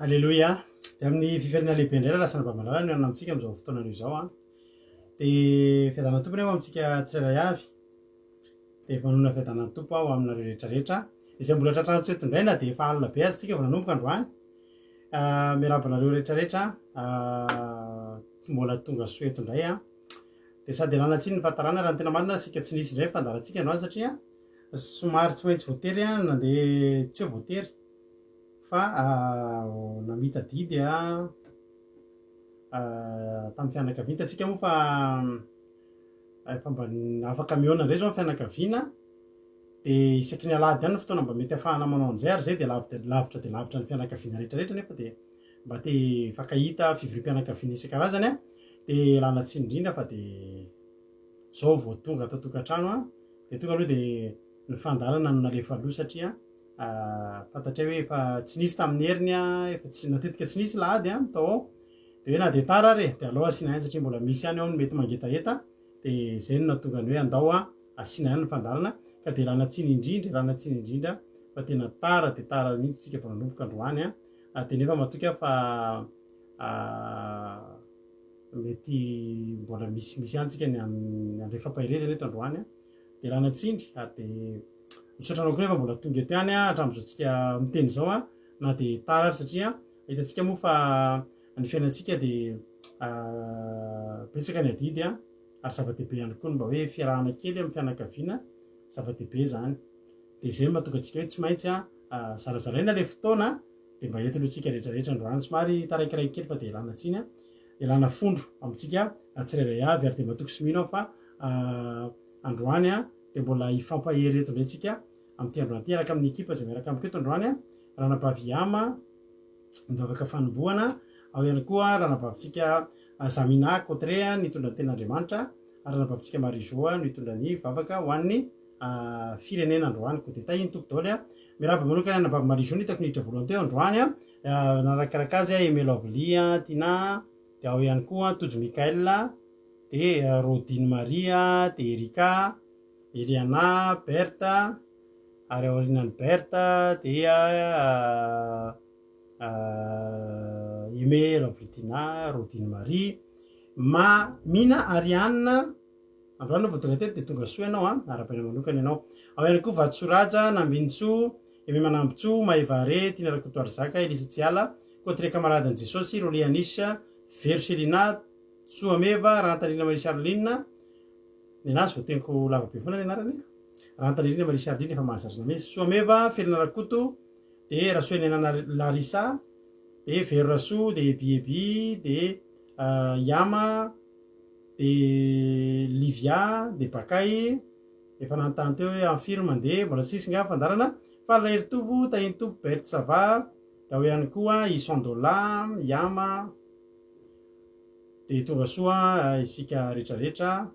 Aleloia! Dia amin'ny fifaliana lehibe indray raha lasa mba malala no hihaona amintsika amin'izao fotoana anio izao an. Dia fiadanan'ny Tompo anie ho amintsika tsirairay avy. Dia manonona fiadanan'ny Tompo aho ho aminareo rehetra rehetra. Izay mbola tratran'ny tsy eto indray na dia efa alina be aza isika vao nanomboka androany. Miarahaba anareo rehetra rehetra mbola tonga soa eto indray an. Dia sady ialana tsiny ny fahatarana raha ny tena marina isika tsy nisy indray ny fandaharantsika androany satria somary tsy maintsy voatery nandeha tsy hoe voatery fa namita adidy tamin'ny fianakaviana. Hitantsika moa fa efa mba afaka mihaona indray izao ny fianakaviana dia isaky ny alahady ihany ny fotoana mba mety ahafahana manao an'izay ary izay dia lavitra lavitra dia lavitra ny fianakaviana rehetra rehetra nefa dia mba te hifankahita fivoriam-pianakaviana isan-karazany dia ialana tsiny indrindra fa dia izao vao tonga ato an-tokantrano dia tonga aloha dia ny fandaharana no nalefa aloha satria Fantatray hoe efa tsy nisy tamin'ny heriny efa tsy matetika tsy nisy lahady tao ao dia hoe na dia tara ary e dia aleo asiana ihany satria mbola misy ihany ao ny mety mangetaheta dia izay no nahatonga ny hoe andao asiana ihany ny fandaharana ka dia ialana tsiny indrindra ialana tsiny indrindra fa tena tara dia tara mihitsy isika vao nanomboka androany dia nefa matoky aho fa mety mbola misimisy ihany tsika ny handray fampaherezana eto androany dia ialana tsiny ary dia Misaotra anao koa nefa mbola tonga eto ihany hatramin'izao tsika miteny izao na dia tara ary satria hitantsika moa fa ny fiainantsika dia betsaka ny adidy ary zava-dehibe ihany koa ny mba hoe fiarahana kely amin'ny fianakaviana zava-dehibe izany dia izay no mahatonga antsika hoe tsy maintsy zarazaraina ilay fotoana dia mba eto aloha tsika rehetra rehetra androany somary taraikiraiky kely fa dia ialana tsiny ialana fondro amintsika tsirairay avy ary dia matoky sy mino aho fa androany Dia mbola hifampahery eto indray tsika amin'ity androany ity araka amin'ny ekipa izay miaraka amiko eto androany a, Ranabavy Yama mivavaka fanombohana, ao ihany koa Ranabavintsika Zamina Cotre nitondra ny tenin'Andriamanitra ary Ranabavintsika Marie Jo no hitondra ny vavaka ho an'ny firenena androany. Koa dia tahin'ny Tompo daholo a. Miarahaba manokana ny Anabavy Marie Jo no hitako niditra voalohany teo androany a, nanarakaraka azy Aimé Lovely Tina, dia ao ihany koa Tojo Michael, dia Rodine Maria, dia Erika, Eliana, Berthe, ary aorianan'i Berthe dia Aimé Lovritina, Rodine Marie, Ma, Mina, Ariane, androany vao tonga teto dia tonga soa ianao an, arahabaina manokana ianao. Ao ihany koa Vatosoa Raja, Nambinintsoa, Aimé Manambintsoa, Maeva Hare, Tiana Rakotoarizaka, Elisa Tsiala, Cotre Kamaradin'i Jesosy, Rolly Anisha, Vero Selina, Soameva, Rahantanirina Marie Charline, nenazy vao teniko lava be foana ny anarany, Rahantanirina Marie Charline efa mahazatra anah mihitsy, Soameva, Felina Rakoto, de Rasoenenana Larissa, de Vero Rasoa, de Ebi Ebi, de Yama, de Livia, de Bakay, efa nanontany teo hoe amin'ny firy mandeha, mbola tsisy nga fandaharana, Faly Raheritovo, Tahintompo, Berthe Sava, de ao ihany koa i Sandola, Yama, Dia tonga soa isika rehetra rehetra.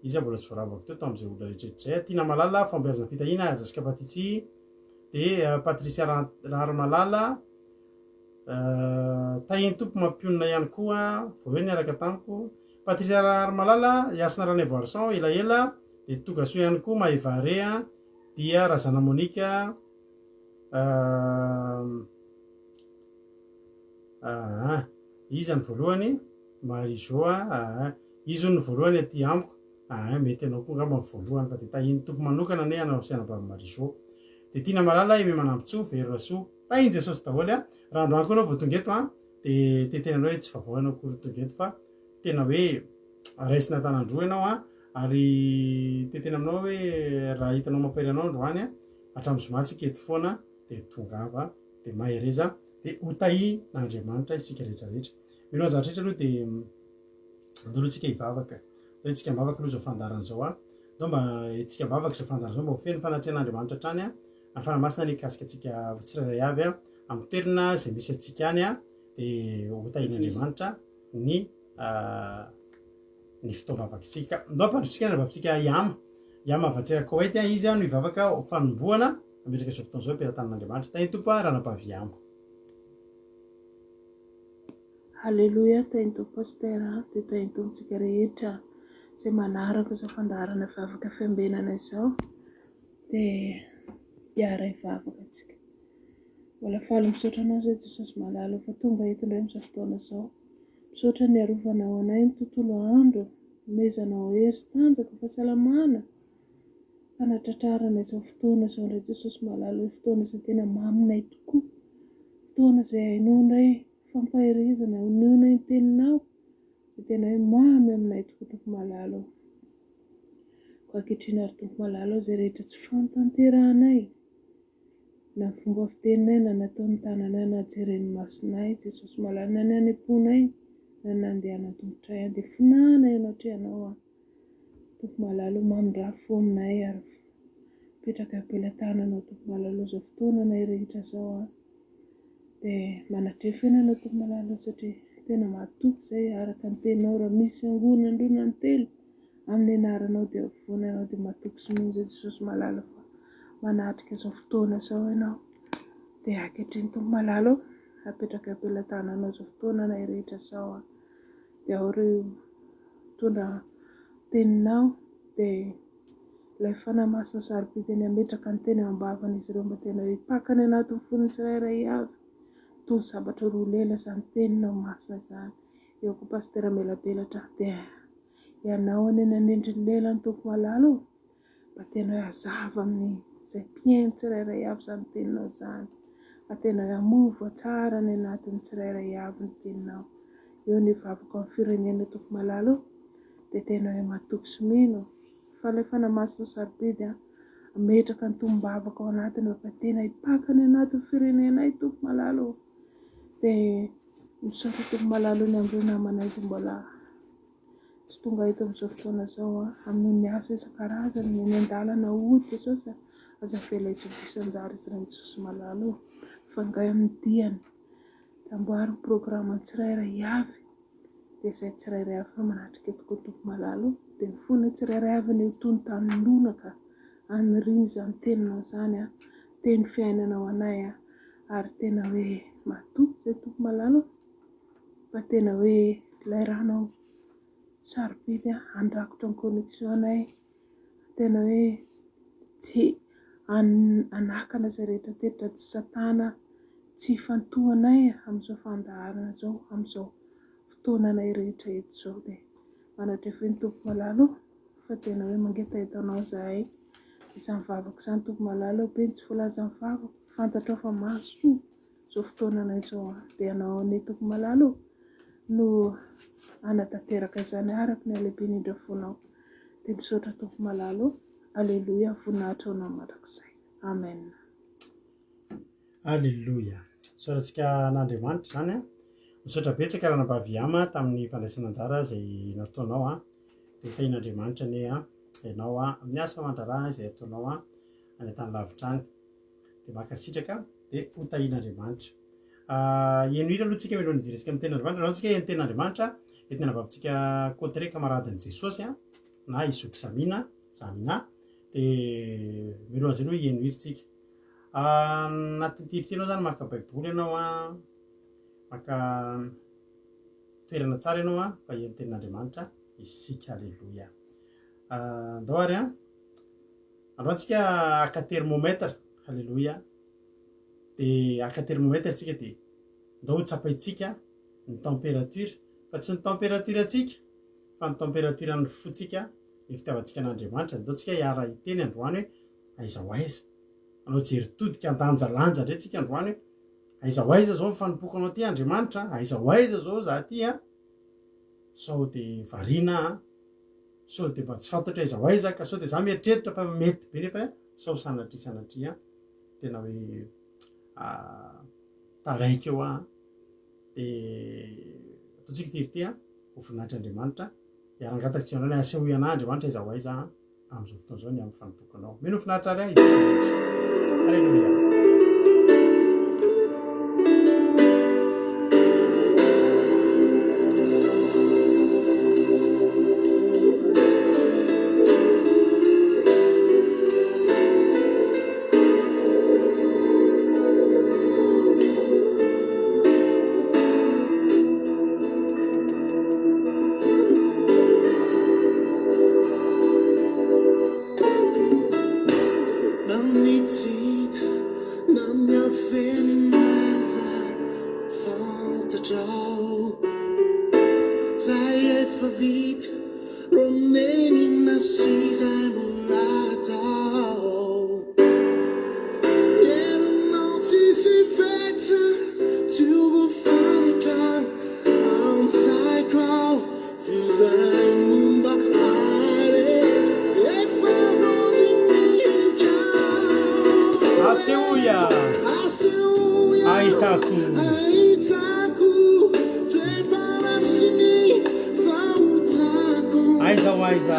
Iza mbola tsy voarabako teo tamin'izay olona rehetra rehetra izay. Tiana Malala, Fahombiazana Fitahiana, Jessica Patici, dia Patricia Raharimalala, Tahian'ny Tompo mampionona ihany koa, vao hoe niaraka tamiko. Patricia Raharimalala, Hasina Ranaivoarison, elaela, dia tonga soa ihany koa Maeva Rea, dia Razana Monica, Aa iza no voalohany? Marie Jo a aa izy hono no voalohany aty amiko aa mety ianao koa angamba no voalohany fa dia tahian'ny Tompo manokana anie ianao sy anabavy Marie Jo dia Tiana Malala Aimé Manampitsoa Vero Rasoa tahin'i Jesosy daholo a raha androany koa ianao vao tonga eto a dia te-hiteny anao hoe tsy vaovao ianao akory tonga eto fa tena hoe raisina an-tanan-droa ianao a ary te-hiteny aminao hoe raha hitanao mampahery anao androany a hatramin'ny zoma tsika eto foana dia tongava dia mahereza Dia ho tahian'Andriamanitra isika rehetra rehetra. Mialohan'ny zavatra rehetra aloha dia andao aloha tsika hivavaka. Andao hetsika am-bavaka aloha izao fandaharana izao an. Andao mba hetsika am-bavaka izao fandaharana izao mba ho feno fanatrehan'Andriamanitra hatrany an. Ny Fanahy Masina anie hikasika antsika tsirairay avy an, amin'ny toerana izay misy antsika any an, dia ho tahian'Andriamanitra ny ny fotoam-bavakitsika. Andao ampandrotsika ny vavitsika Yama. Yama avy atsy Koweït an, izy an no hivavaka ho fanombohana. Mametraka izao fotoana izao am-pelatanan'Andriamanitra. Tahin'ny Tompo aho Ranabavy Yama. Haleloia tahin'ny Tompo Pasteur a, dia tahin'ny Tompo tsika rehetra izay manaraka izao fandaharana vavaka fiambenana izao dia hiara hivavaka tsika. Mbola faly misaotra Anao izay Jesosy malala fa tonga eto indray amin'izao fotoana izao. Misaotra niarovanao anay ny tontolo andro, nomezanao hery sy tanjaka, fahasalamana, fanatratrarana izao fotoana izao indray Jesosy malala, io fotoana izay tena maminay tokoa, fotoana izay hainoanay fampaherezana, hainoanay ny teninao, izay tena hoe mamy aminay tokoa Tompo malala o. Koa ankehitriny ary Tompo malala o, izay rehetra tsy fantanterahanay, Na ny fomba fiteninay na nataon'ny tananay na jeren'ny masonay, Jesosy malala, na ny any am-ponay na ny nandehanan-tongotray any dia fonana eo anatrehanao aho. Tompo malala o, mamindrà fo aminay ary mipetraka eo am-pelatananao Tompo malala o, izao fotoananay rehetra izao aho. Dia manatreha feno anao Tompo malala o, satria tena mahatoky izay araka ny teninao raha misy angonana roa na telo Amin'ny anaranao dia afovoany ianao dia matoky sy mino izay Jesosy malala fa manatrika izao fotoana izao ianao. Dia ankehitriny Tompo malala ô, apetraka eo am-pelatananao izao fotoana anay rehetra izao an. Dia ao ireo mitondra teninao dia ilay Fanahy Masina sarobidy eny hametraka ny teny eo am-bavan'izy ireo mba tena hipaka any anatin'ny fon'ny tsirairay avy toy ny sabatra roa lela izany teninao masina izany. Eo koa Pasitera Melabelatra dia Ianao anie nanendry ny lelany Tompo malala ô, mba tena hoe hazava amin'ny izay mpihaino tsirairay avy izany teninao izany, mba tena hoe hamoa tsara any anatin'ny tsirairay avy ny teninao. Eo ny vavako amin'ny firenena Tompo malala ô, dia tena hoe matoky sy mino fa ilay Fanahy Masina sarobidy an, hametraka ny tombom-bavaka ao anatiny mba tena hipaka any anatin'ny firenenay Tompo malala ô. Dia misaotra Tompo malala ny amin'ireo namanay izay mbola Tsy tonga eto amin'izao fotoana izao aho, amin'ny asa isan-karazany, eny an-dalana hody Jesosy a, aza avela hisy diso anjara izy ireny Jesosy malala o, fangay amin'ny diany, dia amboary ny programme-ny tsirairay avy, dia izay tsirairay avy fa manatrika eto koa Tompo malala o, dia ny fonay tsirairay avy anie ho toy ny tany lonaka aniriana izany teninao izany a, teny fiainana ho anay a, ary tena hoe matoky izay Tompo malala o. Fa tena hoe ilay ranao sarobidy handrakotra ny connexion anay, tena hoe tsy hanakana izay rehetra tetra tsy satana, tsy hifantohanay amin'izao fandaharana izao, amin'izao fotoananay rehetra eto izao dia manatrefa ny Tompo malala ô, fa tena hoe mangetaheta anao izahay, izany vavaka izany Tompo malala ô, be ny tsy voalazan'ny vavako, fantatrao fa mahasoa. Izao fotoanana izao an, dia Ianao anie Tompo malala ô no hanatanteraka izany araka ny halehiben'ny indrafonao. Dia misaotra Tompo malala ô. Aleloia, voninahitra ho Anao mandrakizay. Amen. Aleloia. Isaorantsika an'Andriamanitra izany an. Misaotra betsaka Ranabavy Yama tamin'ny fandraisana anjara izay nataonao an. Dia tahian'Andriamanitra anie an ianao an amin'ny asa aman-draharaha izay ataonao an any an-tany lavitra any. Dia mankasitraka dia ho tahian'Andriamanitra. Heno hira aloha tsika mialohan'ny hidirantsika amin'ny tenin'Andriamanitra. Alao tsika heno tenin'Andriamanitra entina anabavintsika Cotre kamaradin'i Jesosy a, na i Zoky Zamina, Zamina. Dia mialohan'izay aloha heno hira tsika. Anatin'ity hira ity ianao zany maka baiboly ianao a, maka toerana tsara ianao a, fa heno tenin'Andriamanitra isika. Aleloia. Andao ary a. Androany tsika haka thermomètre, haleloia, dia haka thermomètre tsika dia ndao ho tsapaintsika ny température, fa tsy ny température antsika fa ny température an'ny fontsika, ny fitiavantsika an'Andriamanitra, ndao tsika hiara hiteny androany hoe aiza ho aiza, hanao jery todika handanjalanja indray tsika androany hoe aiza ho aiza zao ny fanompoako anao ty Andriamanitra, aiza ho aiza zao za ty an, sao dia variana an. Sao dia mba tsy fantatro aiza ho aiza ka sao dia za mieritreritra fa mety be nefa sao sanatria sanatria tena hoe taraiky eo aho dia ataontsika ity ity ho voninahitr'Andriamanitra hiara-hangataka tsy ianao asehoy anah Andriamanitra aiza ho aiza amin'izao fotoana izao ny amin'ny fanompoako anao. Mino finaritra ary aho isika rehetra. Alléluia. Na ny tsy hita na ny afenina. Fantatrao zay efa vita reo nenina sy zay mbola atao. Herinao tsisy fetra tsy ho voafaritra ao an-tsaiko ao f'izay momba ahy rehetra efa voadinikao. Asehoy aho. Ahitako. Aiza ho aiza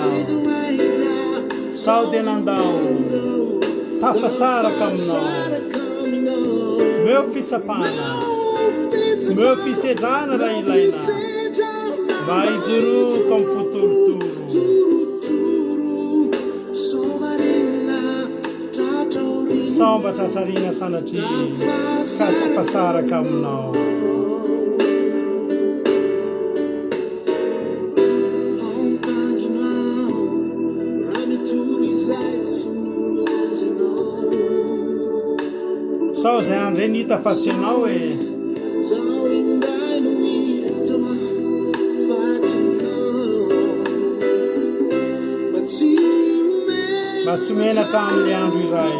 Sao dia nandao Tafasaraka aminao Omeo fitsapana Omeo fisedrana raha ilaina Mba hijoroako amin'ny fo torotoro Sao mba tratrarina sanatria ka tafasaraka aminao. Sao izay andro eny hita fa tsy ianao e. Mba tsy menatra amin'ilay andro iray.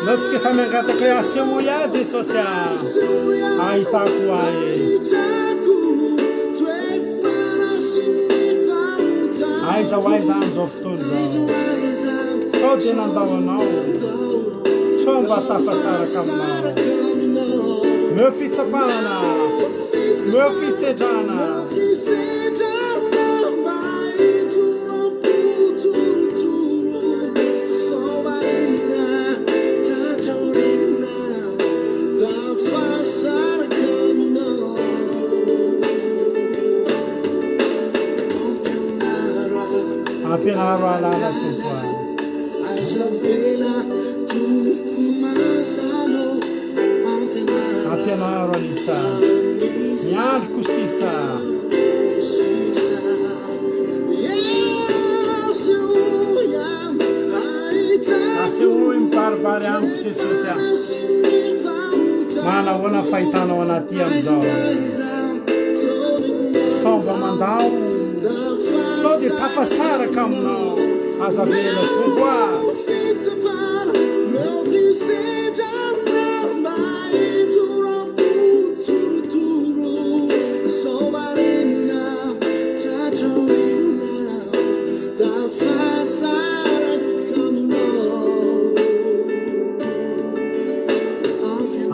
Ndao tsika samy hangataka hoe asehoy ahy Jesosy a, ahitako ahy. Aiza ho aiza amin'izao fotoana izao? Sao dia nandao anao? Sao mba tafasaraka aminao? Meo fitsapana, meo fisedrana. Ampianaro hahalala Tompo a. Ampianaro an'isa. Ny androko sisa. Asehoy mibaribary amiko Jesosy a. Manahoana ny fahitanao anah aty amin'izao? Sao mba mandao? Sao dia tafasaraka aminao? Aza avela Tompo a.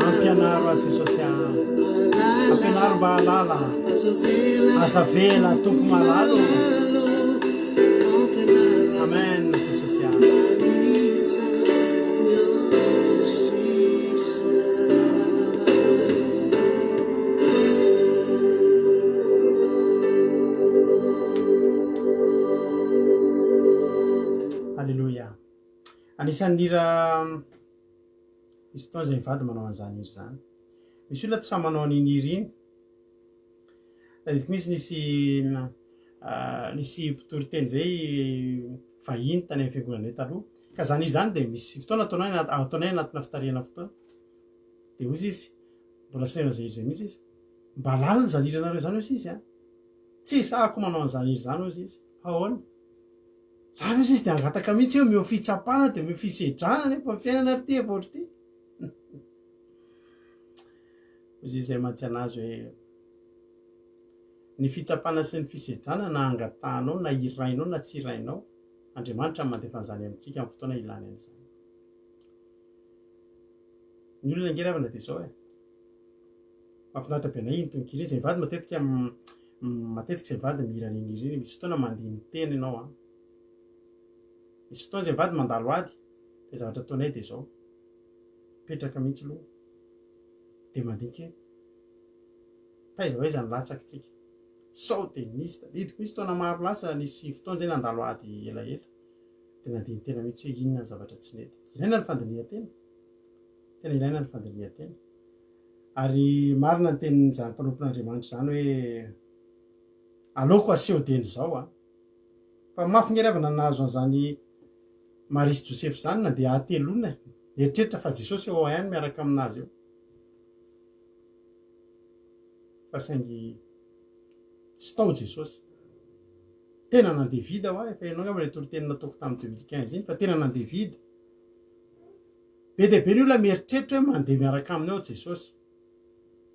Ampianaro ahy Jesosy ah. Ampianaro mba hahalala. Aza avela Tompo malala ô. Amen Jesosy ah. Aleloia. Anisan'ny hira misy fotoana izay mivady manao an'izany hira izany. Misy olona tsy sahy manao an'iny hira iny. Tadidiko mihitsy nisy nisy mpitory teny izay vahiny tany amin'ny fiangonanay taloha. Ka izany hira izany dia misy fotoana ataonay ataonay anatina fitarihana fotoana. Dia hoy izy, mbola tsy nahaino an'izay hira izay mihitsy izy. Mba lalina izany hiranareo izany hoy izy a. Tsy sahako manao an'izany hira izany hoy izy. Fa ahoana? Zany hoy izy dia hangataka mihitsy hoe omeo fitsapana dia omeo fisedrana nefa ny fiainana ry ty efa ohatr'ity. Hoy izy izay mantsy anazy hoe ny fitsapana sy ny fisedrana na angatahanao na irainao na tsy irainao, Andriamanitra no mandefa an'izany amintsika amin'ny fotoana ilany an'izany. Ny olona ange ry havana dia izao e. Mahafinaritra be anay iny tononkira iny. Izay mivady matetika matetika izay mivady mihira an'iny hira iny. Misy fotoana mandini-tena ianao an. Misy fotoana izay mivady mandalo ady. Dia zavatra ataonay dia izao. Mipetraka mihitsy aloha. Dia mandinika hoe taiza ho aiza ny latsaka tsika. Sao dia nisy tadidiko mihitsy taona maro lasa nisy fotoana izay nandalo ady elaela. Dia nandini-tena mihitsy hoe inona ny zavatra tsy nety. Ilaina ny fandinihan-tena. Tena ilaina ny fandinihan-tena. Ary marina ny tenin'izany mpanompon'Andriamanitra izany hoe aleoko aseho dieny izao an. Fa mafy nge ry havana ny nahazo an'izany Maria sy Josefa izany na dia hateloana e. Nieritreritra fa Jesosy eo ihany miaraka aminazy eo. Fa saingy tsy tao Jesosy. Tena nandeha vide hoa, efa ianao angamba ilay toriteny nataoko tamin'ny 2015 iny fa tena nandeha vide. Be dia be ny olona mieritreritra hoe mandeha miaraka aminy ao Jesosy.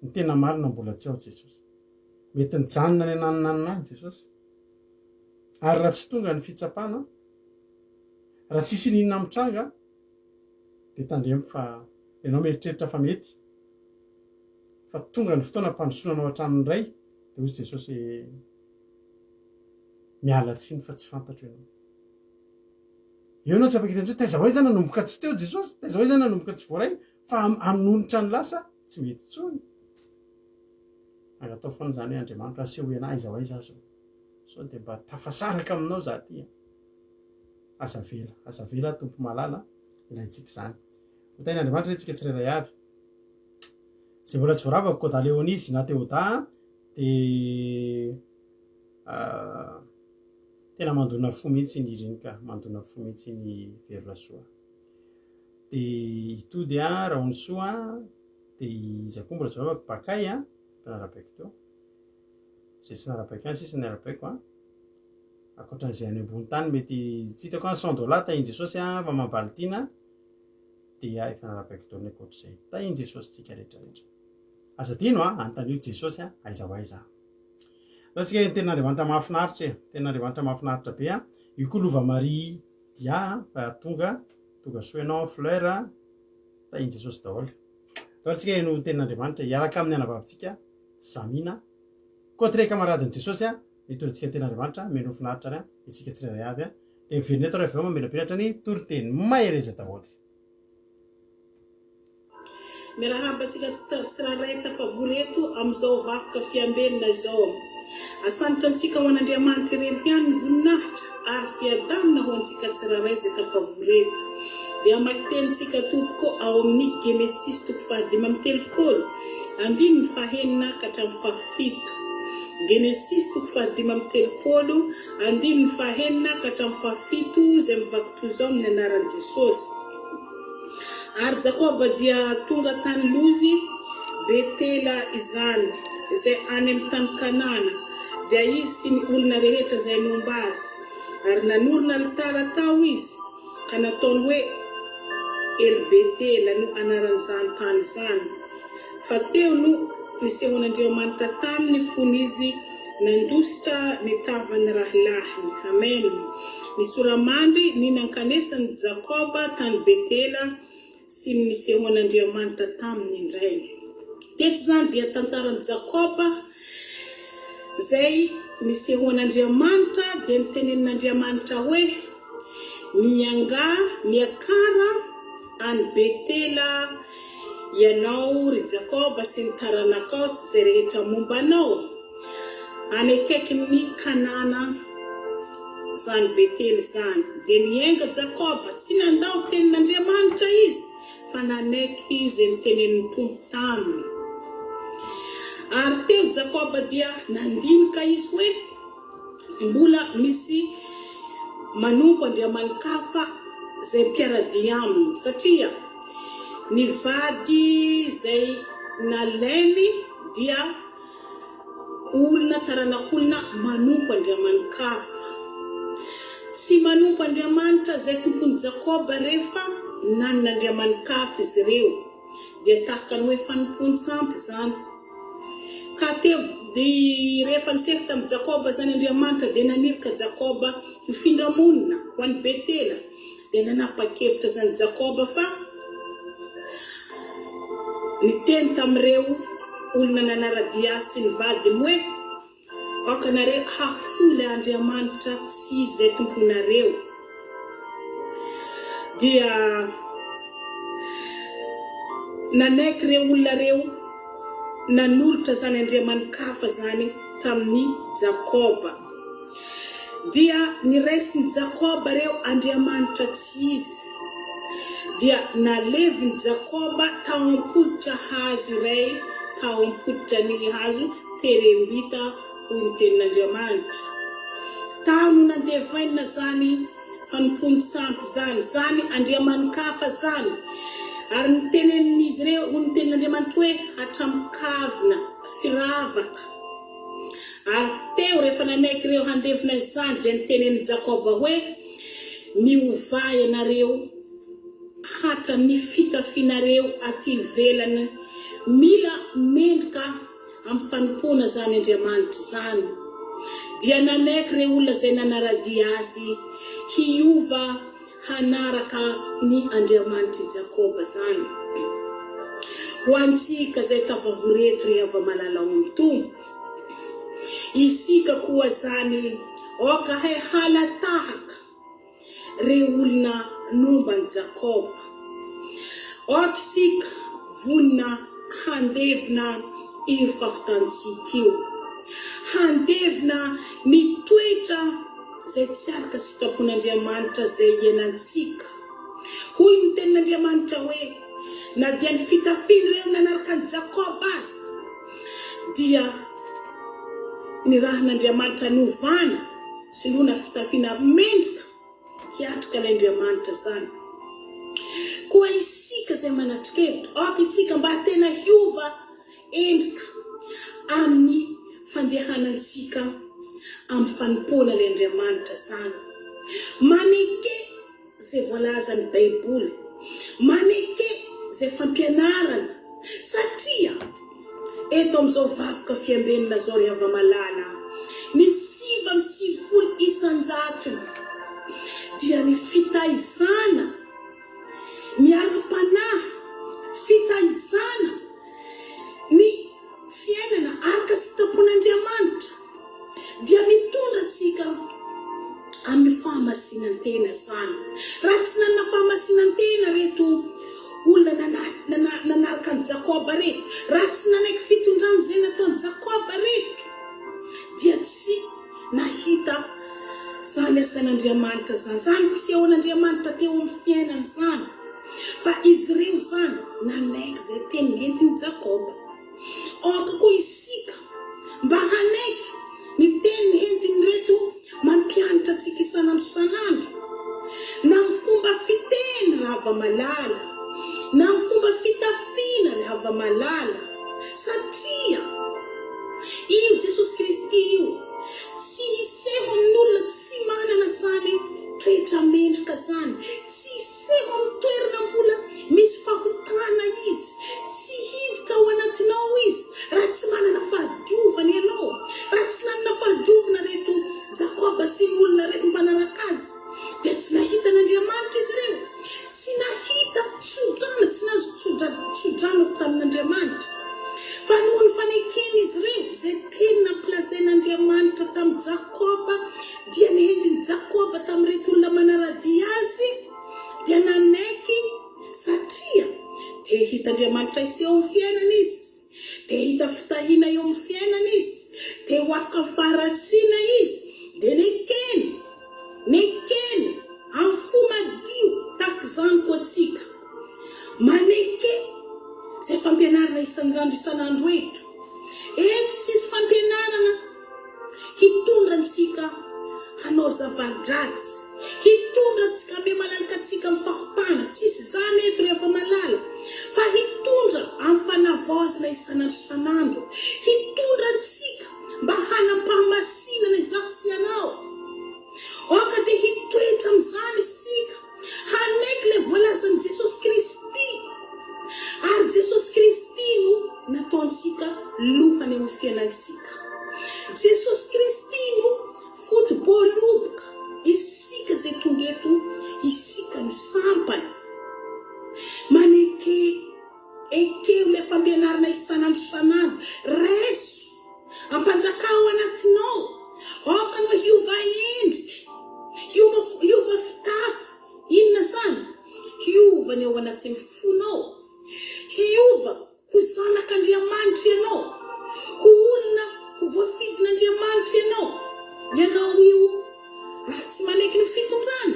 Ny tena marina mbola tsy ao Jesosy. Mety nijanona any ananonanona any Jesosy. Ary raha tsy tonga ny fitsapana, raha tsisy iniana mitranga, dia tandremo fa ianao mieritreritra fa mety, fa tonga ny fotoana hampandrosoana anao hatramin'ny Ray, dia hoy Jesosy miala tsiny fa tsy fantatro ianao. Eo ianao tsy afaka hiteny hoe taiza ho aiza nanomboka tsy teo Jesosy, taiza ho aiza nanomboka tsy voaray, fa hanonitra ny lasa tsy mety intsony. Angatao foana izany hoe Andriamanitra asehoy anah aiza ho aiza aho zao. Sao dia mba tafasaraka aminao za ty a. Aza avela, aza avela Tompo malala, ilaintsika izany. Ho tahin'Andriamanitra re tsika tsirairay avy. Izay mbola tsy voaravako Koda Leonie Zina Théoda dia tena mandona fo mihitsy iny hira iny ka, mandona fo mihitsy iny Verolasoa. Dia Itody a, Rahonisoa, dia iza koa mbola tsy voaravako, Bakay a, efa narabaiko teo. Izay tsy narabaiko ihany sisa ny arabaiko a. Ankoatran'izay any ambony tany mety tsy hitako an, 100 dollars tahin'i Jesosy a, Maman Baltina dia efa narabaiko daholo ny ankoatr'izay. Tahin'i Jesosy tsika rehetra rehetra. Aza adino a, anontanio Jesosy a, aiza ho aiza. Atao tsika ny tenin'Andriamanitra mahafinaritra e, tenin'Andriamanitra mahafinaritra be a. Io koa Lova Marie Dia a, fa tonga, tonga soa ianao Fleur a, tahin'i Jesosy daholo. Atao tsika io tenin'Andriamanitra hiaraka amin'ny anabavintsika Zamina. Koa très camaradin'i Jesosy a, mitondra antsika ny tenin'Andriamanitra, mino finaritra ary a, isika tsirairay avy a. Dia miverina eto raha avy eo mamelabelatra ny toriteny. Mahereza daholo. Miarahaba antsika tsirairay tafavory eto amin'izao vakoka fiambenana izao. Asandratra antsika ho an'Andriamanitra irery ihany ny voninahitra ary fiadanana ho antsika tsirairay izay tafavory eto. Dia hamaky tenintsika tompoko ao amin'ny Genesisy toko faha-35 andininy fahenina ka hatramin'ny fahafito. Genesisy toko faha-35 andininy fahenina ka hatramin'ny fahafito izay mivaky toy izao amin'ny anaran'i Jesosy. Ary Jakoba dia tonga tany Lozy, Betela izany, izay any amin'ny tany Kanana, dia izy sy ny olona rehetra izay nomba azy. Ary nanorina alitara tao izy, ka nataony hoe El-Betela no anaran'izany tany izany, fa teo no nisehoan'Andriamanitra taminy fony izy nandositra ny tavan'ny rahalahiny. Amen. Ny sora-mandry ny nankanesan'i Jakoba tany Betela sy ny nisehoan'Andriamanitra taminy indray. Teto izany dia tantaran'i Jakoba izay nisehoan'Andriamanitra dia nitenenin'Andriamanitra hoe, Miangà, miakara any Betela ianao, ry Jakoba sy ny taranakao sy izay rehetra momba anao. Any akaikin'ny Kanana izany Betela izany. Dia niainga Jakoba, tsy nandao ny tenin'Andriamanitra izy, fa nanaiky izay notenenin'ny Tompo taminy. Ary teo Jakoba dia nandinika izy hoe, Mbola misy manompo andriamani-kafa izay mpiara-dia aminy, satria ny vady izay nalainy dia olona taranak'olona manompo andriamani-kafa. Tsy manompo Andriamanitra izay tompon'i Jakoba rehefa nanana andriamani-kafa izy ireo. Dia tahaka ny hoe fanompoan-tsampy izany. Ka teo, dia rehefa niseho tamin'i Jakoba izany Andriamanitra, dia naniraka Jakoba hifindra monina ho any Betela. Dia nanapa-kevitra izany Jakoba fa niteny tamin'ireo olona nanara-dia azy sy ny vadiny hoe, Aoka nareo hahafoy ilay Andriamanitra tsy izy izay tomponareo. Dia nanaiky ireo olona ireo nanolotra izany andriamani-kafa izany tamin'i Jakoba. Dia niraisin'i Jakoba ireo andriamanitra tsy izy. Dia nalevin'i Jakoba tao am-pototra hazo iray, tao am-pototra ny hazo terembita, hoy ny tenin'Andriamanitra. Tao no nandevainina izany fanompoan-tsampy izany, izany andriamani-kafa izany. Ary nitenenin'izy ireo, hoy ny tenin'Andriamanitra hoe, hatramin-kavina, firavaka. Ary teo, rehefa nanaiky ireo handevina izany, dia nitenenin'i Jakoba hoe, Miovà ianareo hatramin'ny fitafianareo aty ivelany, mila mendrika amin'ny fanompoana izany Andriamanitra izany. Dia nanaiky ireo olona izay nanara-dia azy hiova hanaraka ny Andriamanitr'i Jakoba izany. Ho antsika izay tafavory eto ry hava-malala ao amin'ny Tompo, isika koa izany aoka hay hala-tahaka Reo olona nomba an'i Jakoba. Aoka isika vonona handevina io fahotantsika io. Handevina ny toetra izay tsy araka sitrapon'Andriamanitra izay iainantsika. Hoy ny tenin'Andriamanitra hoe, Na dia ny fitafian'ireo nanaraka an'i Jakoba aza dia nirahin'Andriamanitra novana, Soloina fitafiana mendrika hiatrika ilay Andriamanitra izany. Koa isika izay manatrika eto, aoka isika mba tena hiova endrika amin'ny fandehanantsika amin'ny fanompoana ilay Andriamanitra izany. Maneke izay voalazan'ny Baiboly. Maneke izay fampianarana satria eto amin'izao vavoka fiambenana izao ry hava-malala, ny 99 isan-jatony dia ny fitaizana ny ara-panahy, fitaizana ny fiainana araka sitrapon'Andriamanitra dia mitondra antsika amin'ny fahamasinan-tena izany. Raha tsy nanana fahamasinan-tena ireto olona nanaraka an'i Jakoba ireto, raha tsy nanaiky fitondrana izay nataon'i Jakoba ireto, dia tsy nahita izany asan'Andriamanitra izany, izany fisehoan'Andriamanitra teo amin'ny fiainany izany. Fa izy ireo izany nanaiky izay teny nentin'i Jakoba. Aoka koa isika mba hanaiky ny teny nentin'ireto mampianatra antsika isan'andro isan'andro, na amin'ny fomba fiteny ry hava-malala, na amin'ny fomba fitafiana ry hava-malala, satria io Jesosy Kristy io tsy hiseho amin'olona tsy manana izany toetra mendrika izany, tsy hiseho amin'ny toerana mbola Misy fahotana izy, tsy hiditra ao anatinao izy raha tsy manana fahadiovana ianao. Raha tsy nanana fahadiovana ireto Jakoba sy ny olona ireto mpanaraka azy, dia tsy nahita an'Andriamanitra izy ireo. Tsy nahita tsodrano, tsy nahazo tsodrano avy tamin'Andriamanitra. Fa noho ny faneken'izy ireo izay teny nampilazain'Andriamanitra tamin'i Jakoba, dia nentiny Jakoba tamin'ireto olona manara-dia azy. dia nanaiky satria te hita Andriamanitra hiseho amin'ny fiainany izy, te hita fitahiana eo amin'ny fiainany izy, te ho afaka amin'ny faharatsiana izy, dia nekeny, nekeny amin'ny fo madio tahaka izany koa tsika. Maneke izay fampianarana isan'andro isan'andro eto. Eto tsisy fampianarana. Hitondra antsika hanao zava-dratsy, hitondra antsika hanome malalaka antsika amin'ny fahotana, tsisy izany eto ry hava-malala, fa hitondra amin'ny fanavaozana isan'andro isan'andro, hitondra antsika mba hanam-pahamasinana izaho sy ianao. Aoka dia hitoetra amin'izany isika, hanaiky ilay voalazan'i Jesosy Kristy. Ary Jesosy Kristy no nataontsika lohany eo amin'ny fiainantsika. Jesosy Kristy no foto-boaloboka, isika izay tonga eto, isika no sampany. Maneke. Ekeo ilay fampianarana isan'andro isan'andro. Raiso. Ampanjakao ao anatinao. Aoka anao hiova endrika. Hiova, hiova fitafy. Inona izany? Hiova ny ao anatin'ny fonao. Hiova ho zanak'Andriamanitra ianao. Ho olona ho voafidin'Andriamanitra ianao. Ianao io, raha tsy manaiky ny fitondrany,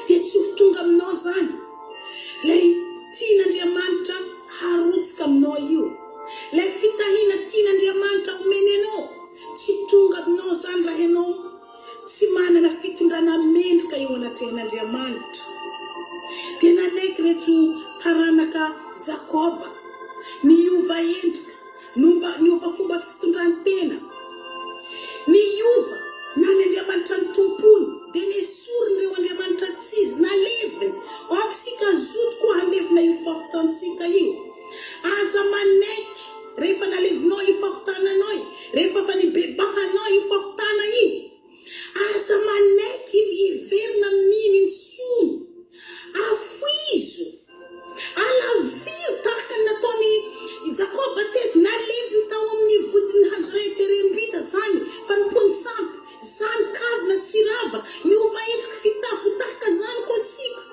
dia tsy ho tonga aminao izany. Ilay tian'Andriamanitra harotsaka aminao io. Ilay fitahiana. anatrehan'Andriamanitra. Dia nanaiky ireto taranaka Jakoba, niova endrika, nomba, niova fomba fitondran-tena. Niova na ny Andriamanitra nitompony, dia nesoriny ireo andriamanitra tsy izy, naleviny. Aoka isika hazoto koa handevina io fahotantsika io. Aza manaiky rehefa nalevinao io fahotananao io, rehefa efa nibebahanao io fahotana io. Aza manaiky hiverina amin'iny intsony. Afoizo. Alaviro tahaka ny nataon'i Jakoba teto. Naleviny tao amin'ny vodin'ny hazo iray terem-bita izany fanompoan-tsampy, izany kavina sy ravaka. Niova endriky fitafy ho tahaka izany koa antsika.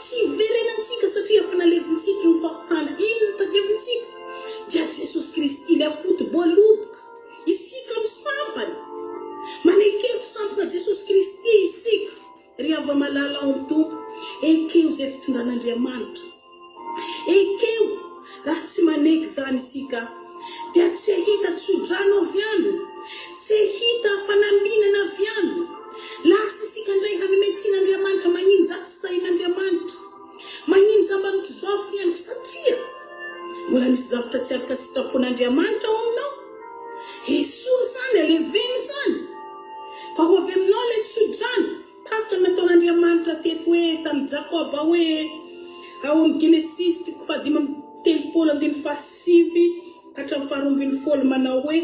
Tsy hiverenantsika satria efa nalevintsika io fahotana iny no tadiavintsika. Dia Jesosy Kristy ilay foto-boaloboka. Isika no sampany. Maneke ho sampona Jesosy Kristy isika. Ry hava-malala ao amin'ny Tompo, ekeo izay fitondran'Andriamanitra. Ekeo, raha tsy maneky izany isika, dia tsy hahita tso-drano avy Aminy, tsy hahita fanambinana avy Aminy. Lasa isika indray hanome tsiny Andriamanitra, magnino za tsy tahin'Andriamanitra? Magnino za mba notrizao fiainako? Satria mbola misy zavatra tsy araka sitrapon'Andriamanitra ao aminao. Esory izany, aleveno izany, fa ho avy aminao ilay tsodrano. Tahaka ny nataon'Andriamanitra teto hoe tamin'i Jakoba hoe, ao amin'ny Genesisy toko fahadimy amby telopolo andininy fahasivy ka hatramin'ny faharoa ambin'ny folo manao hoe,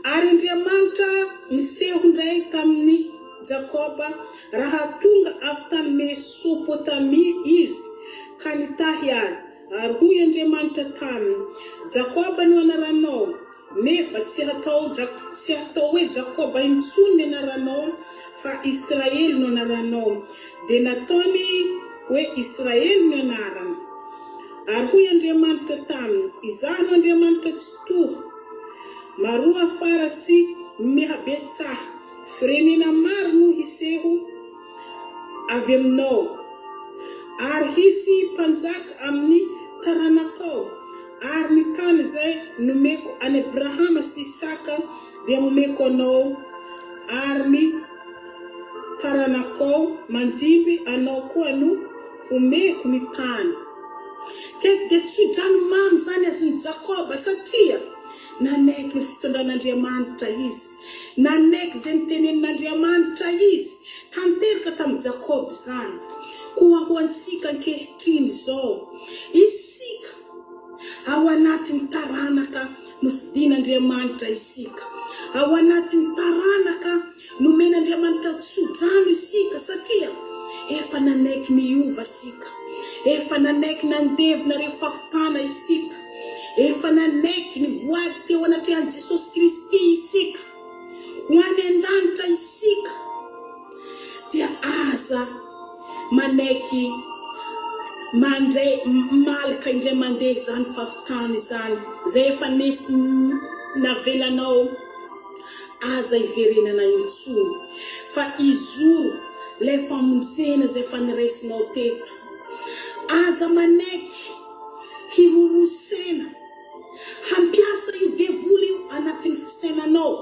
Ary Andriamanitra niseho indray tamin'i Jakoba raha tonga avy tany Mesopotamia izy ka nitahy azy, ary hoy Andriamanitra taminy, Jakoba no anaranao, nefa tsy hatao tsy hatao hoe Jakoba intsony ny anaranao, fa Israely no anaranao. Dia nataony hoe Israely ny anarany. Ary hoy Andriamanitra taminy, Izaho no Andriamanitra Tsitoha, Maroa afara sy mihabetsaha, firenena maro no hiseho avy aminao, ary hisy mpanjaka amin'ny taranakao, ary ny tany izay nomeko an'i Abrahama sy Isaka dia homeko anao, ary ny taranakao mandimby anao koa no homeko ny tany. Teto dia tsodrano mamy izany azon'i Jakoba satria nanaiky ny fitondran'Andriamanitra izy. Nanaiky izay notenenin'Andriamanitra izy. Tanteraka tamin'i Jakoba izany. Koa ho antsika ankehitriny izao, isika ao anatin'ny taranaka nofidin'Andriamanitra isika. Ao anatin'ny taranaka Nomen'Andriamanitra tso-drano isika satria efa nanaiky niova isika. Efa nanaiky nandevina ireo fahotana isika. Efa nanaiky nivoady teo anatrehan'i Jesosy Kristy isika. Ho any an-danitra isika. Dia aza manaiky mandray malaka indray mandeha izany fahotana izany, izay efa navelanao. Aza iverenana intsony fa izoro lay famonjena izay efa niraisinao teto. Aza manaiky hirorosena hampiasa io devoly io anatin'ny fisainanao.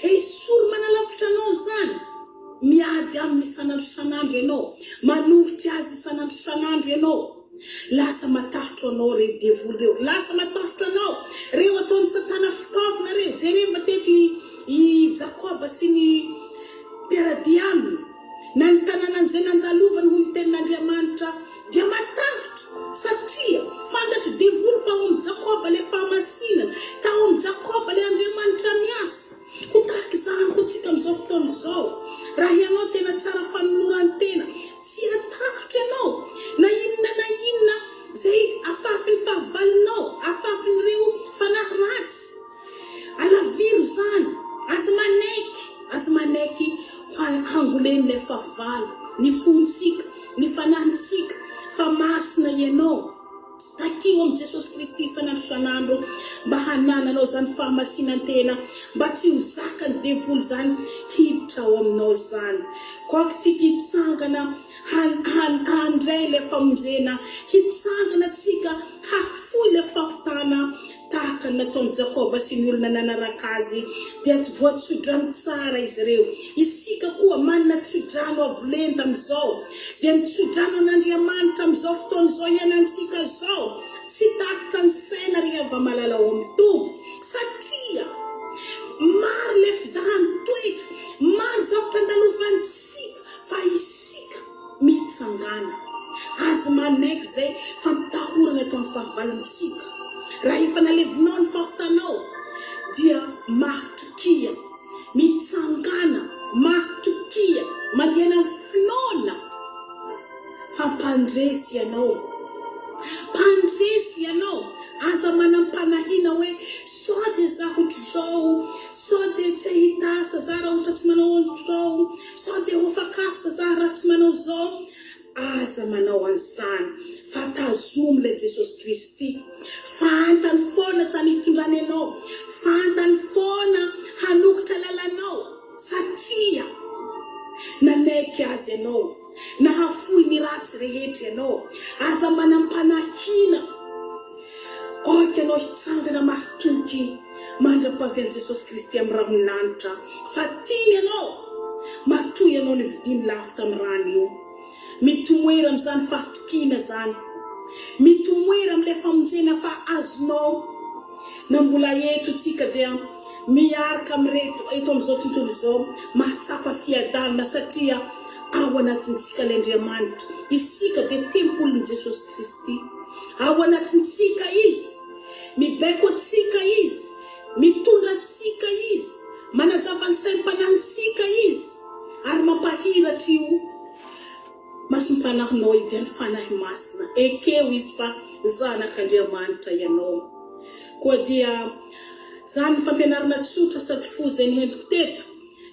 Esory manalavitra anao izany. Miady aminy isan'andro isan'andro ianao. Manoritra azy isan'andro isan'andro ianao. Lasa matahotra anao reo devoly reo. Lasa matahotra anao reo ataon'i satana fitaovana reo. Jereva teto i i Jakoba sy ny mpiara-dia aminy. Na ny tanànan'izay nandalovany hoy ny tenin'Andriamanitra dia matahotra satria fantatry devoly fa ao amin'i Jakoba ilay fahamasinana, ka ao amin'i Jakoba ilay Andriamanitra miasa. Ho tahaka izany koa tsika amin'izao fotoana izao. Raha ianao tena tsara fanoloran-tena, tsy hatahotra ianao na inona na inona izay afafin'ny fahavalonao, afafin'ireo fanahy ratsy. Alaviro izany. Aza manaiky, aza manaiky hangolen'ilay fahavalo ny fontsika, ny fanahintsika, fa masina ianao. Takio amin'i Jesosy Kristy isan'andro isan'andro mba hanananao izany fahamasinan-tena mba tsy ho zakan'ny devoly izany hiditra ao aminao izany. Koa aoka isika hitsangana handray ilay famonjena, hitsangana tsika hahafoy ilay fahotana tahaka. araka ny nataon'i Jakoba sy ny olona nanaraka azy, dia voatsodrano tsara izy ireo. Isika koa manana tsodrano avo lenta amin'izao, dia ny tsodrano an'Andriamanitra amin'izao fotoana izao iainantsika izao. Tsy takitra ny saina ry hava-malala ao amin'ny Tompo, satria maro ilay fizahan-toetra, maro zavatra andalovantsika, fa isika mitsangàna. Aza manaiky izay fampitahorana ataon'ny fahavalontsika. Raha efa nalevinao ny fahotanao, dia mahatokia. Mitsangàna, mahatokia, mandehana amin'ny finoana fa mpandresy ianao. Mpandresy ianao. Aza manam-panahiana hoe sao dia za ohatr'izao, sao dia tsy hahita asa za raha ohatra tsy manao ohatr'izao, sao dia ho afak'asa za raha tsy manao izao. Aza manao an'izany fa tazomy ilay Jesosy Kristy. Fantany foana tany hitondrany anao, fantany foana hanokitra lalanao satria nanaiky Azy ianao, nahafoy ny ratsy rehetra ianao. Aza manam-panahiana. Aoka ianao hitsangana mahatoky mandra-pahavian'i Jesosy Kristy amin'ny rahon'ny lanitra fa tiany ianao. Matoa ianao nividiany lafo tamin'ny rany io. Mitomoera amin'izany fahatokiana izany. Mitomoera amin'ilay famonjena fa azonao. Na mbola eto tsika dia miaraka amin'ireto eto amin'izao tontolo izao mahatsapa fiadanana satria ao anatintsika ilay Andriamanitra. Isika dia tempolin'i Jesosy Kristy. Ao anatintsika Izy. Mibaiko antsika Izy. Mitondra antsika Izy. Manazava ny saim-panahintsika Izy. Ary mampahiratra io masom-panahinao io dia ny Fanahy Masina. Ekeo Izy fa zanak'Andriamanitra ianao. Koa dia izany ny fampianarana tsotra sady fohy izay nihentiko teto.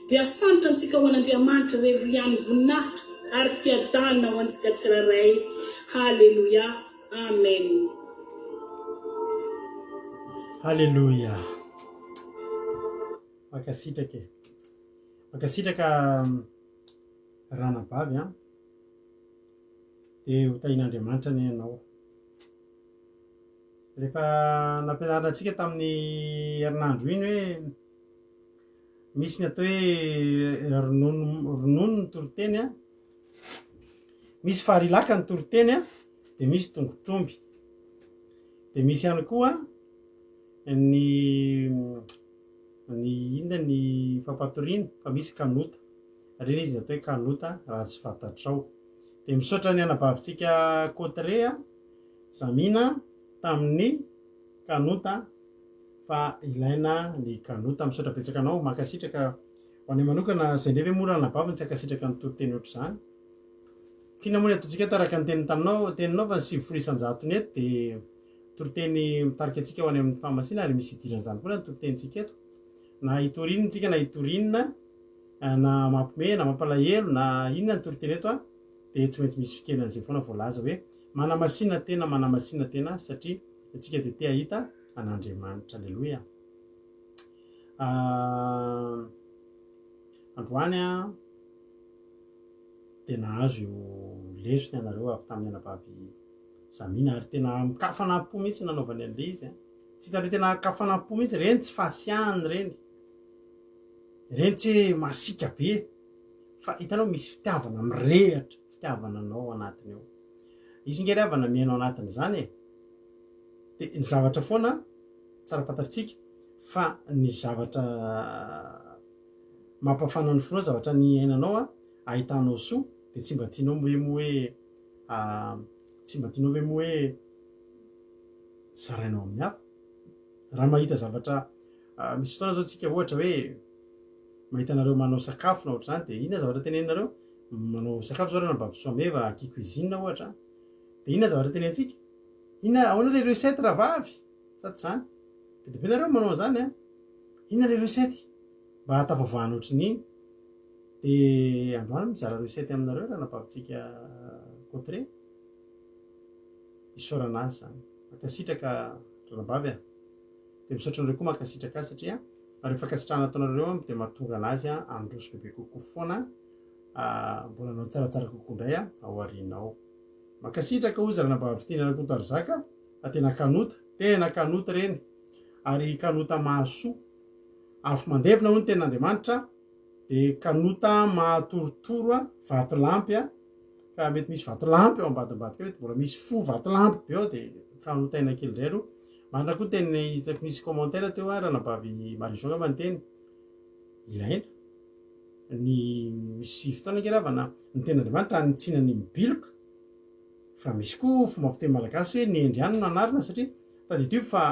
Dia asandratra antsika ho an'Andriamanitra irery ihany voninahitra ary fiadanana ho antsika tsirairay. Haleloia. Amen. Haleloia. Mankasitraka e. Mankasitraka ranabavy an. Dia ho tahian'Andriamanitra anie ianao. Rehefa nampianarina antsika tamin'ny herinandro iny hoe Misy ny atao hoe ronono ronono ny toriteny a, misy farilaka ny toriteny a, dia misy tongotr'omby, dia misy ihany koa ny ny inona ny fampatoriana fa misy kanota, ireny izy ny atao hoe kanota raha tsy fantatrao. Dia misaotra ny anabavintsika Cotre a, Zamina tamin'ny kanota. fa ilaina ny kanota. Misaotra betsaka anao, mankasitraka ho anay manokana, zay ndray ve moa ranabavy no tsy hankasitraka ny toriteny ohatr'izany? K'inona moa ny ataontsika eto araka ny teniny taminao, teninao fa ny 90 isan-jatony eto dia toriteny mitarika antsika ho any amin'ny fahamasina ary misy idiran'izany foana ny toritenintsika eto. Na hitory inona tsika na hitory inona, na mampiomehy na mampalahelo na inona ny toriteny eto a, dia tsy maintsy misy fikely an'izay foana voalaza hoe manamasina tena, manamasina tena satria Antsika dia te hahita an'Andriamanitra. Aleloia. Ah, androany a dia nahazo io lesona ianareo avy tamin'ny anabavy Zamina ary tena mikafanam-po mihitsy nanaovany an'ilay izy a. Tsy hitanareo tena kafanam-po mihitsy ireny tsy fahasiahana ireny. Ireny tsy hoe masiaka be fa hitanao misy fitiavana mirehatra, fitiavana anao ao anatiny ao. Izy nge ry havana mihaino anatin'izany e! Dia ny zavatra foana tsara fantatritsika fa ny zavatra mampafana ny fonao, zavatra niainanao a, ahitanao soa dia tsy mba tianao ve moa hoe tsy mba tianao ve moa hoe zarainao amin'ny hafa? Raha mahita zavatra misy fotoana zao tsika ohatra hoe mahita anareo manao sakafo na ohatr'izany dia inona zavatra teneninareo? Manao sakafo zao ranabavy Soameva aky cuisine ohatra dia inona zavatra tenenintsika? Inona ahoana le recette rahavavy? Sa tsy zany? Be dia be nareo manao an'izany an! Inona le recette mba hahatafavoahana ohatran'iny? Dia androany mizara recette aminareo ranabavintsika Cotteret. Isaorana azy zany. Mankasitraka ranabavy a! Dia misaotra anareo koa mankasitraka azy satria ireo fankasitrahana ataonareo ireo dia mahatonga anazy handroso bebe kokoa foana mbola hanao tsaratsara kokoa indray ao aoriana ao. Mankasitraka hozy ranabavy Tiana Rakotoarizaka fa tena kanota, tena kanota ireny. Ary kanota mahasoa. Afo mandevona hoy ny tenin'Andriamanitra, dia kanota mahatorotoro a, vatolampy a, ka mety misy vatolampy ao ambadimbadika ao, mety mbola misy fo vatolampy be ao dia kanotaina kely indray aloha. Marina koa ny teny hitako nisy commentaire teo a, ranabavy Marie Jo angamba niteny, ilaina ny misy fotoana ange ravana ny tenin'Andriamanitra hanitsiana ny mibiloka, fa misy koa fomba fiteny malagasy hoe ny hendry ihany no anarina satria tadidio fa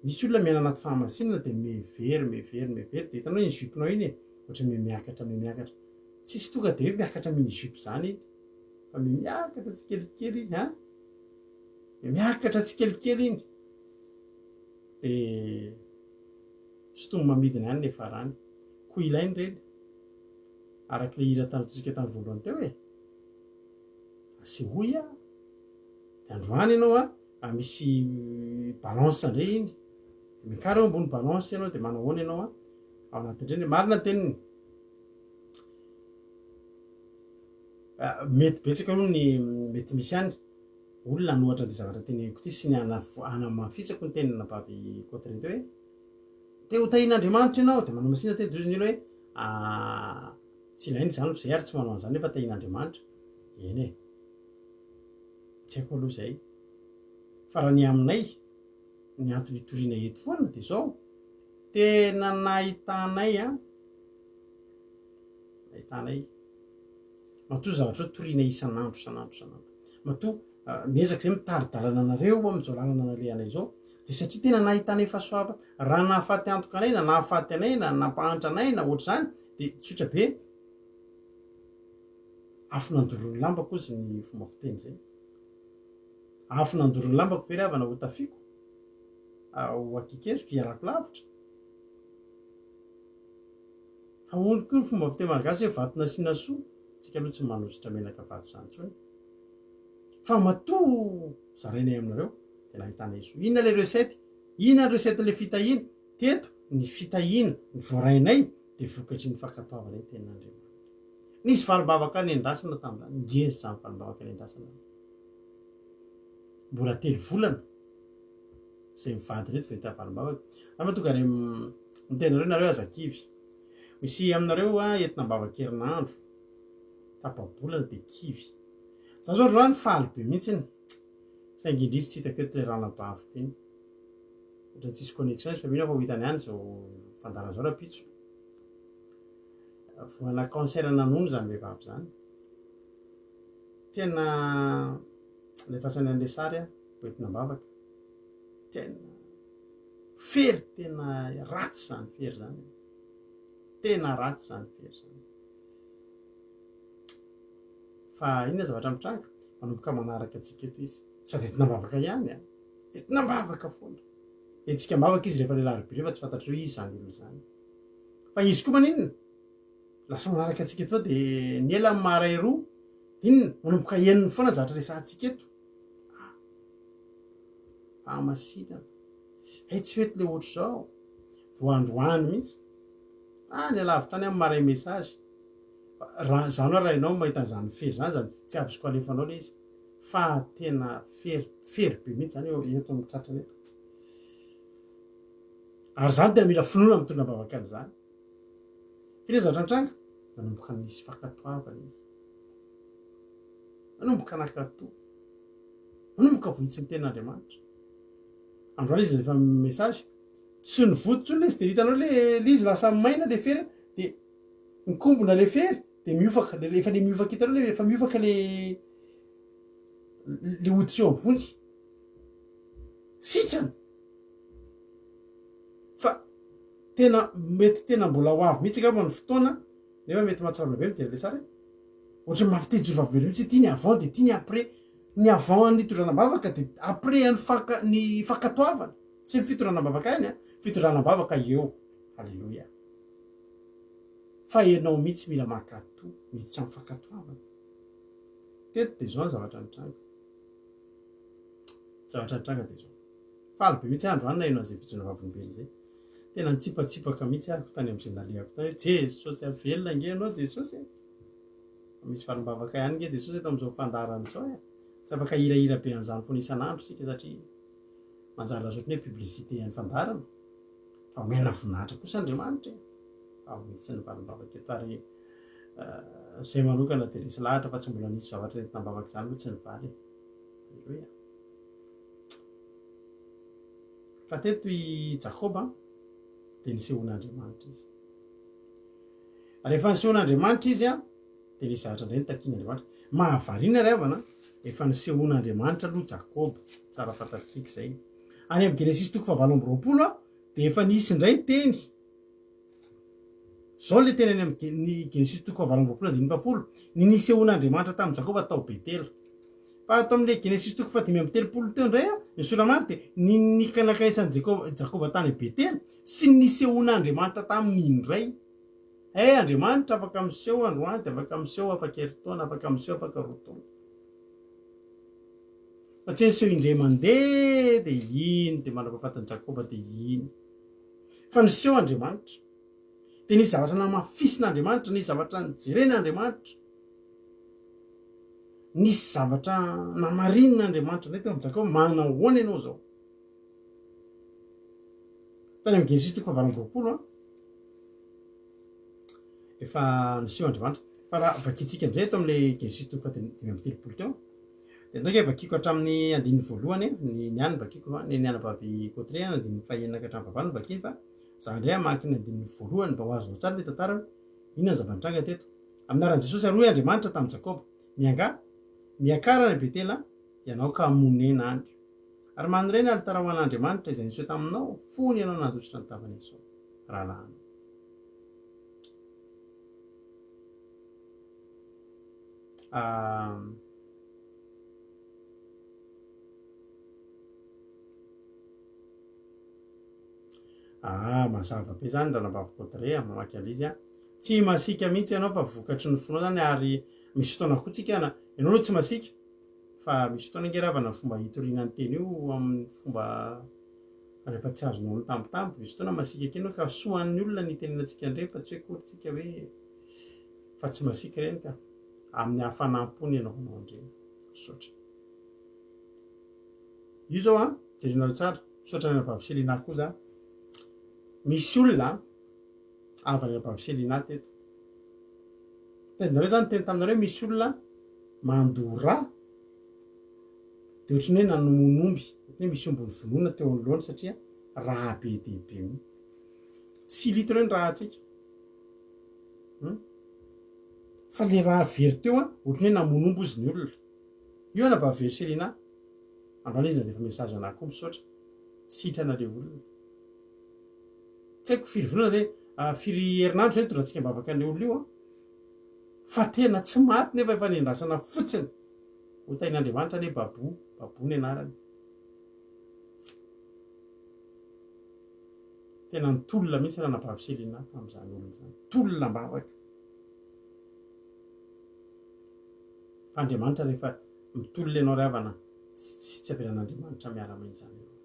Misy olona miaina anaty fahamasinana dia mihevery, mihevery, mihevery dia hitanao iny jupe-nao iny e, ohatra miha miakatra, miha miakatra. Tsisy tonga dia hoe miakatra mini jupe izany iny fa miha miakatra tsikelikely iny an! Miha miakatra tsikelikely iny dia sintomina amidiny any ny farany. Koa ilaina ireny araka ilay hira tanjontsika tamin'ny voalohany teo e! Asehoy aho. Dia androany ianao an! Raha misy balance indray iny, de miakara eo ambony balance ianao de manahoana ianao an, ao anatin'ireny, marina ny teniny. Ah, mety betsaka aloha ny mety misy any olona hanohatra an'ity zavatra teneniko ity sy ny hanamafisako ny tenin'i Nabavy Cotteret teo hoe te ho tahian'Andriamanitra ianao de manao masina teny de hozy ny olona hoe ah, tsy ilaina izany fa zay ary tsy manao an'izany nefa tahian'Andriamanitra. Eny e. Tsy haiko aloha izay. Fa raha ny aminay, ny antony hitoriana eto foana dia izao, tena nahitanay an, nahitanay, matoa zavatra hoe toriana isan'andro, isan'andro, isan'andro, matoa ah, miezaka izay mitari-dalana anareo amin'izao lalana nalehanay izao, dia satria tena nahitanay fahasoavana, raha nahafaty antoka anay, na nahafaty anay, na nampahantra anay, na ohatr'izany, dia tsotra be, Afo nandoro ny lambako hozy ny fomba fiteny izay. Afo nandoro ny lambako ve ry havana ho tafiako? Ho akikeziko, hialako lavitra? Fa hono koa ny fomba fiteny malagasy hoe vato nasiana soa, tsika aloha tsy manosotra menaka vato izany intsony. Fa matoa zarainay aminareo dia nahitana soa. Inona ilay recette? Inona ny recette-n'ilay fitahiana? Teto ny fitahiana ny voarainay dia vokatry ny fankatoavanay ny tenin'Andriamanitra. Nisy valim-bavaka nendrasana tamin'izany, ngeza izany valim-bavaka nendrasana izany. Mbola telo volana izay mivady ireto vao hita valim-bavaka. Angamba tonga any amin'ny tenareo nareo aza kivy. Misy aminareo entina am-bavaka herinandro, tapa-bolana dia kivy. Za zao androany faly be mihitsiny, saingy indrisy tsy hitako eto ilay ranabaviko iny. Ohatran'ny tsisy connexion izy fa mino aho fa ho hitany ihany izao fandaharana izao rahampitso. Voana cancer nanono izany vehivavy izany. Tena nefasany an'ilay sary aho, hoentina am-bavaka. Tena fery, tena ratsy izany fery izany. Tena ratsy izany fery izany. Fa inona zavatra mitranga? Manomboka manaraka antsika eto izy. Sady entina am-bavaka ihany an. Entina am-bavaka foana. Entintsika am-bavaka izy rehefa ilay alarobia ireo fa tsy fantatrareo iza izany olona izany. Fa izy koa maninona? Lasa manaraka antsika eto dia ny ela maray roa, inona? Manomboka henony foana ny zavatra resahantsika eto. Ah, fahamasinana. Hay tsy mety le ohatr'izao. Vao androany mihitsy. Any alavitra any amin'ny maray message. Raha zany hoe raha ianao mahita an'izany fery zany, zany tsy azoko alefanao le izy. Fa tena fery, fery be mihitsy zany eo eto amin'ny tratrany eto. Ary izany tena mila finoana mitondra am-bavaka an'izany. Firy ny zavatra nitranga? Nanomboka nisy fankatoavana izy. Nanomboka nankatò. Nanomboka vohitsy ny tenin'Andriamanitra. Androany izy efa message. Tsy nivoto intsony ilay izy dia hitanao le le izy lasa maina le fery dia mikombona le fery dia miofaka le efa le miofaka hitanao le efa miofaka le le hoditra eo ambony. Sitrana. Fa tena mety tena mbola ho avy mihitsy angamba ny fotoana nefa mety mahatsiravina be mijery le sary e. Ohatran'ny mampite hijoro vavolombelona mihitsy ity ny avant dia ity ny après. Ny avant an'ny hitondrana am-bavaka dia après an'ny faka ny fankatoavana. Tsy ny fitondrana am-bavaka ihany an, fitondrana am-bavaka eo. Aleloia. Fa ianao mihitsy mila mankatò, miditra amin'ny fankatoavana. Teto dia izao ny zavatra nitranga. Zavatra nitranga dia izao. Faly be mihitsy aho androany naheno an'izay fijoroana vavolombelona izay. Tena nitsipatsipaka mihitsy aho tany amin'izay nalehako tany hoe Jesosy a, velona ange ianao Jesosy e. Misy valim-bavaka ihany ange Jesosy eto amin'izao fandaharana izao e. Tsy afaka hirahira be an'izany foana isan'andro isika satria. Manjary lasa ohatran'ny hoe publicité an'ny fandaharana. Fa omena voninahitra kosa Andriamanitra e. Fa mihitsy ny valim-bavaka eto ary izay manokana dia resy lahatra fa tsy mbola nisy zavatra nentina am-bavaka izany aloha tsy nivaly e. Aleloia. Fa teto i Jakoba dia nisehoan'Andriamanitra izy. Rehefa nisehoan'Andriamanitra izy dia nisy zavatra indray nitakian'Andriamanitra. Mahavariana ry havana, efa nisehoan'Andriamanitra aloha Jakoba, tsara fantatsika izay. Any amin'ny Genesisy toko fahavalo amby 20 dia efa nisy indray teny. Izao ilay teny any amin'ny Genesisy toko fahavalo amby 20 andininy fahafolo, ny nisehoan'Andriamanitra tamin'i Jakoba tao Betela. Fa ato amin'ilay Genesisy toko fahadimy amby 30 teo indray, ny sora-marina dia ny nikanakaisan'i Jakoba tany Betela sy ny nisehoan'Andriamanitra taminy indray. He Andriamanitra afaka miseho androany dia afaka miseho afaka herintaona, afaka miseho afaka roa taona. Fa tsy hoe niseho indray mandeha dia iny dia mandra-pahafatin'i Jakoba dia iny. Fa niseho Andriamanitra. Dia nisy zavatra namafisin'Andriamanitra, nisy zavatra nijeren'Andriamanitra. Nisy zavatra namarinin'Andriamanitra indray teo amin'i Jakoba, manahoana ianao izao? Tany amin'ny Genesisy toko fahavalo amby 20 an. Efa niseho Andriamanitra. Fa raha vakintsika amin'izay eto amin'ilay Genesisy toko faha-35 teo, dia ndao ange vakiko hatramin'ny andininy voalohany, ny ny ahy no vakiko fa ny an'ny anabavy Cotteret ny andininy fahenina ka hatramin'ny fahavalo no vakiny fa za indray hamaky ny andininy voalohany mba ho azonao tsara ilay tantara hoe inona ny zava-nitranga teto. Amin'ny anaran'i Jesosy ary hoy Andriamanitra tamin'i Jakoba, Miangà, miakara any Betela ianao ka monena any. Ary manorena alitara ho an'Andriamanitra izay niseho taminao fony ianao nandositra ny tavan'i Esao, rahalahinao. Ah, ah, mazava be zany ranabavy Audrey a, mamaky an'izy a. Tsy masiaka mihitsy ianao fa vokatry ny fonao zany ary misy fotoana koa tsika na ianao aloha tsy masiaka fa misy fotoana ange ravana ny fomba hitoriana ny teny io amin'ny fomba rehefa tsy azonao amin'ny tambitamby misy fotoana masiaka kely ianao ka soa an'ny olona ny hitenenantsika an'ireny fa tsy hoe akory tsika hoe fa tsy masiaka ireny ka amin'ny hafanam-po ny anaovanao an'ireny. Misaotra. Io zao an, jerenareo tsara. Misaotra ny anabavy Selina koa za. Misy olona havany anabavy Selina teto. Tadidinareo za niteny taminareo hoe misy olona mandoa rà dia ohatran'ny hoe nanomono omby, ohatran'ny hoe misy omby novonoina teo anoloany satria rà be dia be mihitsy. Six litres eo ny ràntsika. Hum. Fa le rà very teo an, ohatran'ny hoe namono omby ozy ny olona. Io anabavy very Selina, androany izy nandefa message anah koa misaotra. Sitrana le olona. Tsy haiko firy volana zay, firy herinandro zay nitondrantsika am-bavaka an'le olona io an. Fa tena tsy maty nefa efa nendrasana fotsiny. Ho tahin'Andriamanitra anie Babou, Babou ny anarany. Tena nitolona mihitsy ranabavy Selina tamin'izany olona izany. Tolona am-bavaka. Fa Andriamanitra rehefa mitolona ianao ry havana, tsy tsy avelan'Andriamanitra miala maina izany ianao.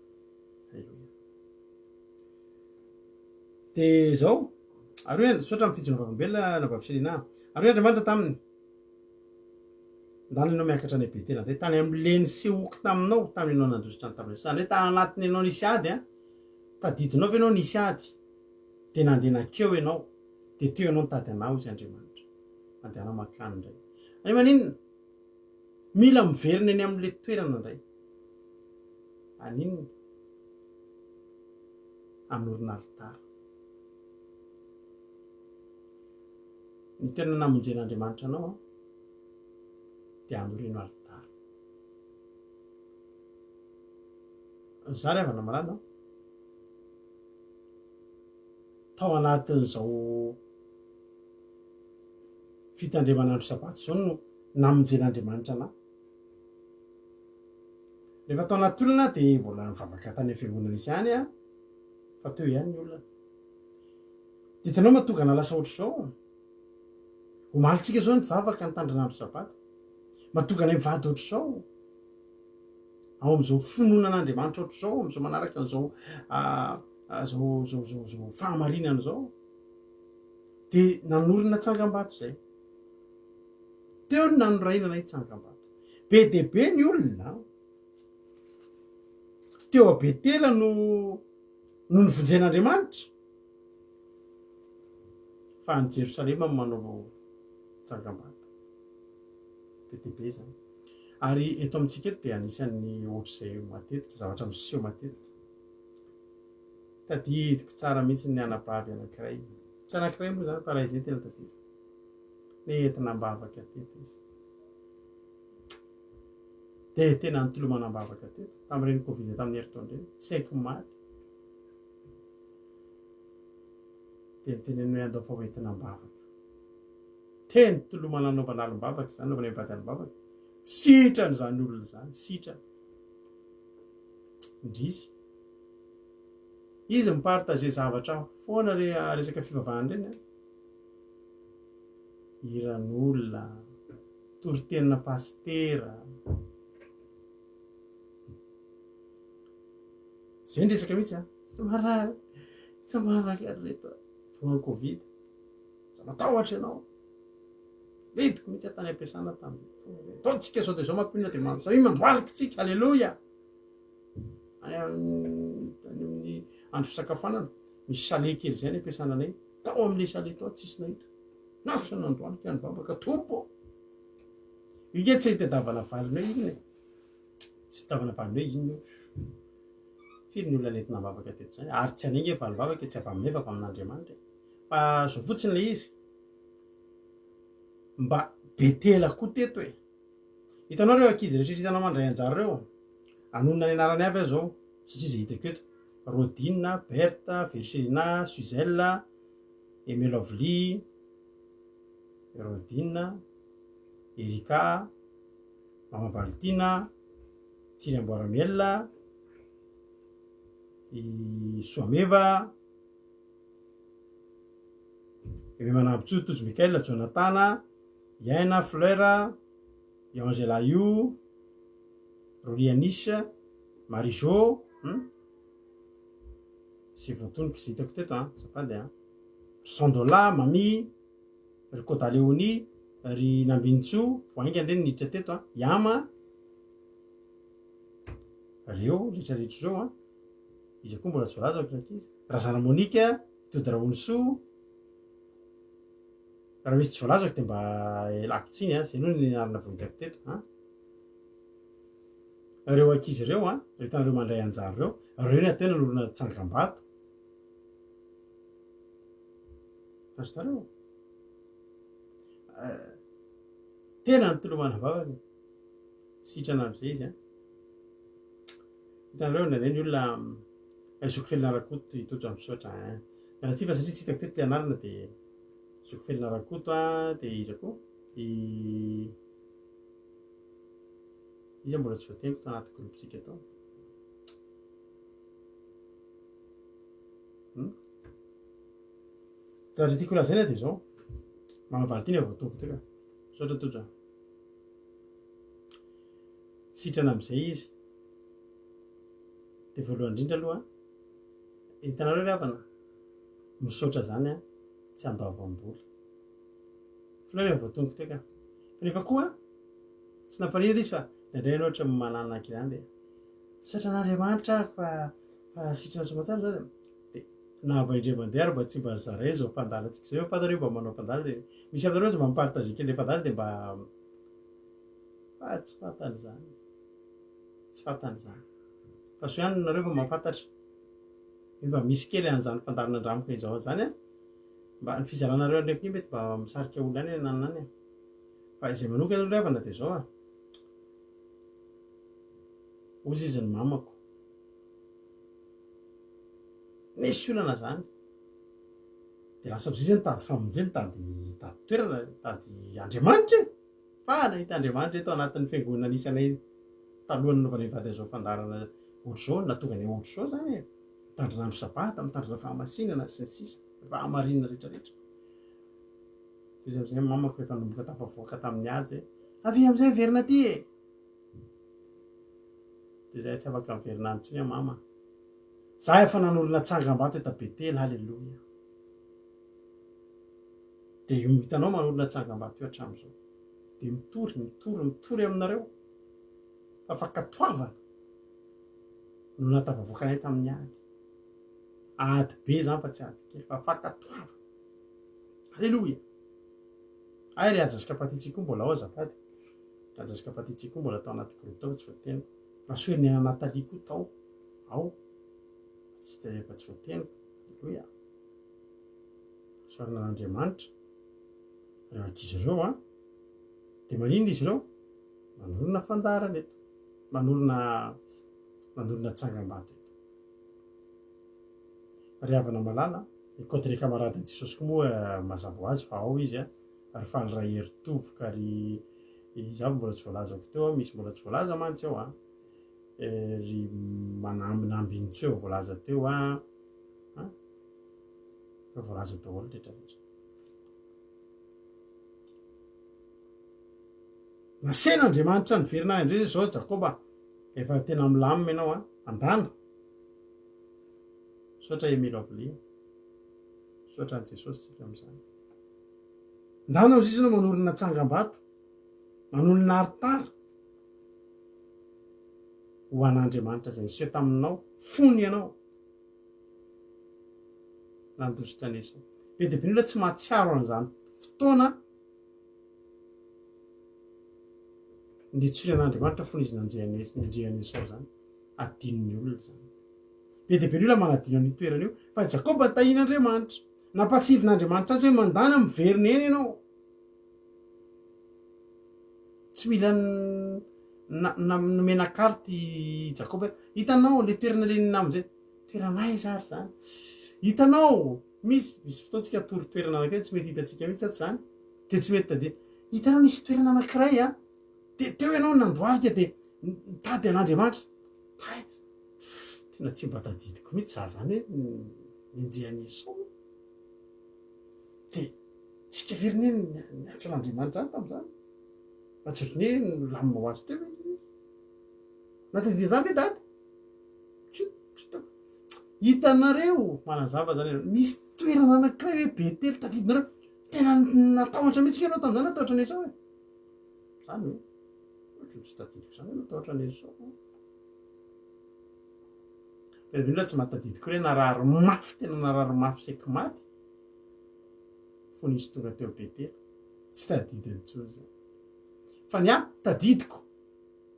Alléluia. Dia izao, ary hoy, misaotra amin'ny fijoroana vavolombelona Ranabavy Selina. Ary hoy Andriamanitra taminy, Ndana ianao miakatra any Betela indray, tany amin'ilay nisehoako taminao, tamin'ianao nandositra ny tavan'i Esao. Izany hoe tany anatin'ny ianao nisy ady an, tadidinao ve ianao nisy ady? Dia nandeha nankeo ianao, dia teo ianao nitady anah hozy Andriamanitra. Mandehana mankany indray. Ary maninona? Mila miverina eny amin'ilay toerana indray. Haninona? Hanorina alitara. Ny toerana namonjen'Andriamanitra anao an, dia hanoreno alitara. Za ry havana malala an, tao anatin'izao fitandremana andro sabata izao no namonjen'Andriamanitra anah. Rehefa tao anaty olana aho dia mbola nivavaka tany amin'ny fiangonana nisy ahy aho, fa teo ihany ny olana. Dia hitanao mahatonga anah lasa ohatr'izao. Omaly tsika zao nivavaka nitandrina andro sabata. Mahatonga anay mivady ohatr'izao. Ao amin'izao finoana an'Andriamanitra ohatr'izao, amin'izao manaraka an'izao zao zao zao zao fahamarinana izao. Dia nanorina tsangambato izay. Teo no nanorenana ny tsangambato. Be dia be ny olona. teo a Betela no no novonjen'Andriamanitra? Fa any Jerosalema no manao tsangambato. Be dia be izany. Ary eto amintsika eto dia anisan'ny ohatr'izay matetika, zavatra miseho matetika. Tadidiko tsara mihitsy ny anabavy anankiray. Tsy anankiray moa izany fa iray izay tena tadidiko. Nentina am-bavaka teto izy. Dia tena nitolomana am-bavaka teto, tamin'ireny Covid tamin'ny herintaona ireny, saiky maty. Dia niteneniny hoe andao fa hoentina am-bavaka. Teny tolomana nanaovana alim-bavaka izany, nanaovana mivady alim-bavaka. Sitrana izany olona izany, sitrana. Indrisy. Izy mi-partager zavatra foana re resaka fivavahana ireny an. Hiran'olona, toritenina pasitera. Zay ny resaka mihitsy an. Tsy marary, tsy marary ary reto. Voan'ny covid. Za matahotra ianao. Midiko mihitsy aho tany am-piasana tamin'izay. Ataontsika izao dia izao mampinona dia man- samia mandohalika tsika. Alléluia. Any amin'ny andro fisakafoanana, misy chalet kely izay any am-piasana anay. Tao amin'ilay chalet tao tsisy nahita. Lasa nandohalika nivavaka, Tompo ô! Io nge tsy itadiavana valiny hoe inona e. Tsy itadiavana valiny hoe inona io. Firy ny olona nentina am-bavaka teto izany? Ary tsy anay nge valim-bavaka e, tsy avy aminay fa avy amin'Andriamanitra e. Fa zao fotsiny ilay izy, mba Betela koa teto e. Hitanao ireo ankizy rehetra hitanao mandray anjara ireo? Hanonona ny anarany avy aho izao, satria izay hitako eto. Rodine, Berthe, Vercelina, Suzelle, Aimé Lovely, Rodine, Erika, Mama Valtina, Tsiry Amboaramiel, i Soameva, Aimé Manambotsoa, Tojo Michael, Jonathan, i Aina, Fleur, i Angela Io, Rolly Anis, Marie Jo, hum, izay voatonoko izay hitako teto an, azafady an, ry Sandola, Mamy, ry Koda Léonie, ry Nambinintsoa, vao haingana ireny niditra teto an, i Ama, reo rehetra rehetra ireo an, iza koa mbola tsy voalazako ry ankizy, Razana Monica, Tody Rahonisoa, raha misy tsy voalazako dia mba ialako tsiny an, izay aloha ny anarana vao hitako teto an. Ireo ankizy ireo an, ireo hitanareo mandray anjara ireo, ireo ny atao hoe nanorina tsangambato. Azonareo? Tena nitolomana vavaka e. Sitrana amin'izay izy an. Hitanareo indraindray ny olona Zoky Felina Rakoto i Tojo misaotra an. Miala tsiny fa satria tsy hitako teto ilay anarana dia Zoky Felina Rakoto an, dia iza koa? I Iza mbola tsy voateniko tao anaty groupe-tsika tao? Hmm? Zavatra tiako lazaina dia izao. Mama Valentine vao tonga teo. Misaotra Tojo a. Sitrana amin'izay izy. Dia voalohany indrindra aloha, hitanareo ry havana, misaotra izany an, tsy andoavam-bola. Fleur efa voatongo teo ka. Fa nefa koa, tsy nampaninona izy fa indraindray ianao ohatra manana kely any dia misaotra an'Andriamanitra aho fa fa sitrana soamantsara zany dia na mba indray mandeha ary mba tsy mba zaraina izao fandaharantsika izao, fa nareo mba manao fandaharana dia misy aminareo aza mba mi-partager kely ilay fandaharana dia mba fa tsy fantany izany, tsy fantany izany. Fa soa ihany nareo fa mahafantatra hoe mba misy kely an'izany fandaharana andramiko izao izany an, mba ny fizaranareo an'ireny koa mety mba misarika olona any na any. Fa izay manokana aloha ry havana dia izao an, hozy izy ny mamako, nisy olana izany, dia lasa amizay izy nitady famonjena, nitady nitady toerana, nitady Andriamanitra e! Fa nahita Andriamanitra eto anatin'ny fiangonana nisy anay talohan'ny nanaovanay vady an'izao fandaharana ohatr'izao, nahatonga anay ohatr'izao izany e! Mitandrina andro sabata, mitandrina fahamasinana sy ny sisa, fahamarinana rehetra rehetra. Dia izy amin'izay mamako rehefa nanomboka tafavoaka tamin'ny ady hoe, avia amin'izay miverina aty e! Dia izahay tsy afaka miverina any intsony aho mama. Za efa nanorina tsangambato eto Betela, haleloia. Dia io hitanao manorina tsangambato io hatramin'izao. Dia mitory, mitory, mitory aminareo fa fankatoavana. No nahatafavoaka anay tamin'ny ady. Ady be izany fa tsy ady kely fa fankatoavana. Aleloia! Hay ry Haja sy Kapatitsy koa mbola ao azafady. Haja sy Kapatitsy koa mbola tao anaty groupe tao fa tsy voateniko. Rasoheriniaina Nathalie koa tao. Ao. Tsy dia efa tsy voateniko. Aleloia! Isaorana an'Andriamanitra. Ireo ankizy ireo an. Dia maninona izy ireo? Manorina fandaharana eto. Manorina manorina tsangambato eto. Ry havana malala, i Côte Camarade an'i Jesosy koa moa mazava ho azy fa ao izy an, ry Faly Raheritovoka, ry iza avy mbola tsy voalazako teo an, misy mbola tsy voalaza mantsy ao an, ry Manamby Nambinintsoa efa voalaza teo an, an, efa voalaza daholo rehetra rehetra. Nasain'Andriamanitra niverina any amin'izay izy izao Jakoba, efa tena milamina ianao an, andana. Misaotra Amy Lovely a. Misaotra an'i Jesosy tsika amin'izany. Ndana ozy izy no manorina tsangambato, manorina alitara ho an'Andriamanitra izay niseho taminao fony ianao nandositra an'i Esao. Be dia be ny olona tsy mahatsiaro an'izany fotoana nitsory an'Andriamanitra fony izy nanjehy an'i Esao izany. Adinon'ny olona izany. Be dia be ny olona manadino an'io toerana io, fa i Jakoba tahian'Andriamanitra. Nampatsiahivin'Andriamanitra azy hoe mandàna miverina eny ianao. Tsy mila nomena carte i Jakoba hoe, hitanao le toerana le namonjena, toerana aiza ary zany? Hitanao, misy, misy fotoana tsika atoro toerana anankiray tsy mety hitantsika mihitsy atsy zany, de tsy mety tadidy. Hitanao nisy toerana anankiray an, de teo ianao nandohalika de nitady an'Andriamanitra. Taiza? Tena tsy mba tadidiko mihitsy za zany hoe nenjehan'i Esao. De tsika firy ne niantso an'Andriamanitra any tamin'izany? Fa tsy ohatran'ny hoe nilamina ho azy teo ve ilay izy? Na tadidinao izany ve dada? Tsy tsy hitako. Hitanareo, manazava zany ianareo, misy toerana anankiray hoe Betela, tadidinareo? Tena natahotra mihitsy ianao tamin'izany natahotra an'i Esao e. Zany ve? Ohatran'ny tsy tadidiko izany hoe natahotra an'i Esao. Be dia be olona tsy mahatadidy koa hoe narary mafy, tena narary mafy saiky maty fony izy tonga teo Betela. Tsy tadidiny intsony izany. Fa ny ahy, tadidiko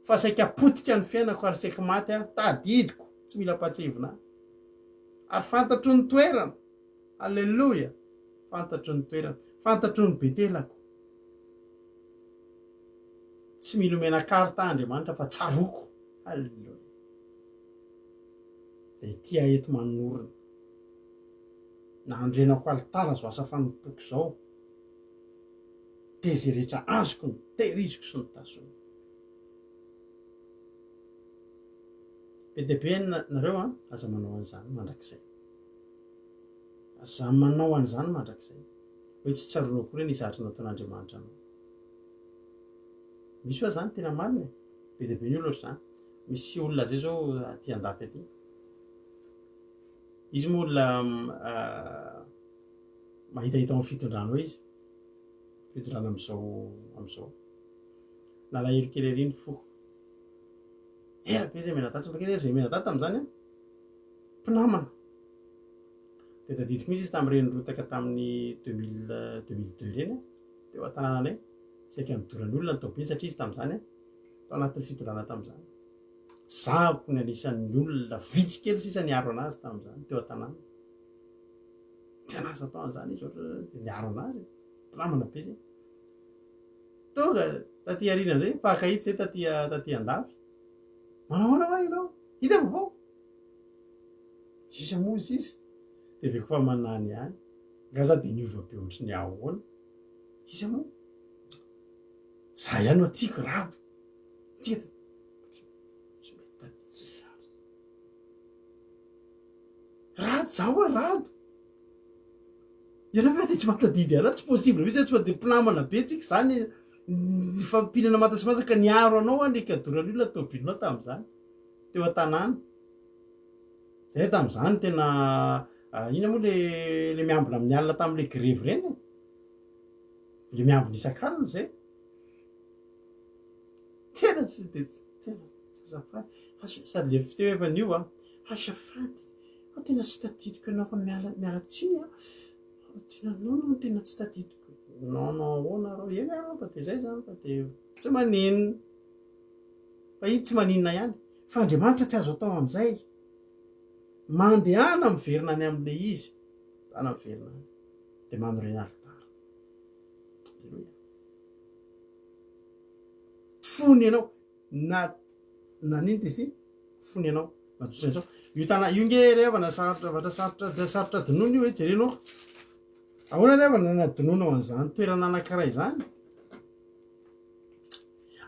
fa saika potika ny fiainako ary saiky maty aho, tadidiko, tsy mila ampahatsiahivina ahy. Ary fantatro ny toerana. Aleloia! Fantatro ny toerana, fantatro ny Betelako. Tsy mila omena carte aho Andriamanitra fa tsaroako. Aleloia. Dia ity aho eto manorina. Nandrenako alitara izao asa fanompoako izao. Dia izay rehetra azoko no tehiriziko sy notazomiko. Be dia be nareo an, aza manao an'izany mandrakizay. Aza manao an'izany mandrakizay. Hoe tsy tsaroanao akory hoe nisy zavatra nataon'Andriamanitra anao. Misy hoa zany tena marina e. Be dia be ny olona ohatr'izany. Misy olona zay zao aty andafy aty. Izy moa olona mahitahita ao amin'ny fitondrana ao izy. Fitondrana amin'izao amin'izao. Nalahelo kely ery ny foko. Ela be zay mianadahy, tsy mifankatia zay mianadahy tamin'izany an. Mpinamana. Dia tadidiko mihitsy izy tamin'ireny rotaka tamin'ny 2000 2002 ireny an, teo an-tanànanay. Saika nidoran'ny olona ny tôbily satria izy tamin'izany an, tao anatin'ny fitondrana tamin'izany. Zahako ny anisan'ny olona vitsy kely sisa niaro an'azy tamin'izany teo an-tanàna. Tena azo atao an'izany izy ohatra dia niaro an'azy e. Mpinamana be izay. Tonga taty aoriana amin'izay, mifankahita izay taty taty andafy. Manao ahoana hoa ianao? Inona vaovao? Iza moa izy izy? Dia heveriko fa manany ihany. Nga za dia niova be ohatry ny ahoana? Iza moa? Za ihany no tiako Rado. Tiako. Tsy mety tadidy iza ary. Rado, za hoa Rado. Ianao ve dia tsy mahatadidy anah? Tsy possible mihitsy hoe tsy mahatadidy. Mpinamana be tsika izany. Nifampihinana manta sy masaka, niaro anao aho nikadoran'ny olona tobilinao tamin'izany. Teo an-tanàna. Zay tamin'izany tena inona moa le le miambina amin'ny alina tamin'le grevy ireny e? Le miambina isak'alina zay. Tena tsy de tena Azafady, sady le fiteny efa niova, azafady, fa tena tsy tadidiko ianao fa miala miala tsiny an, tena non non tena tsy tadidiko, non non ahoana arô, eny arô fa de zay zany fa de tsy maninona, fa iny tsy maninona ihany, fa Andriamanitra tsy azo atao an'izay, mandehana miverina any am'le izy, mandehana miverina any, de manorena alitara, aleloia. Fony ianao na nanino izy ity? Fony ianao natosiny izao. Io tana io nge ry havana sarotra zavatra sarotra dia sarotra adinoina io e, jerenao. Ahoana ry havana nanadinoanao an'izany toerana anankiray izany?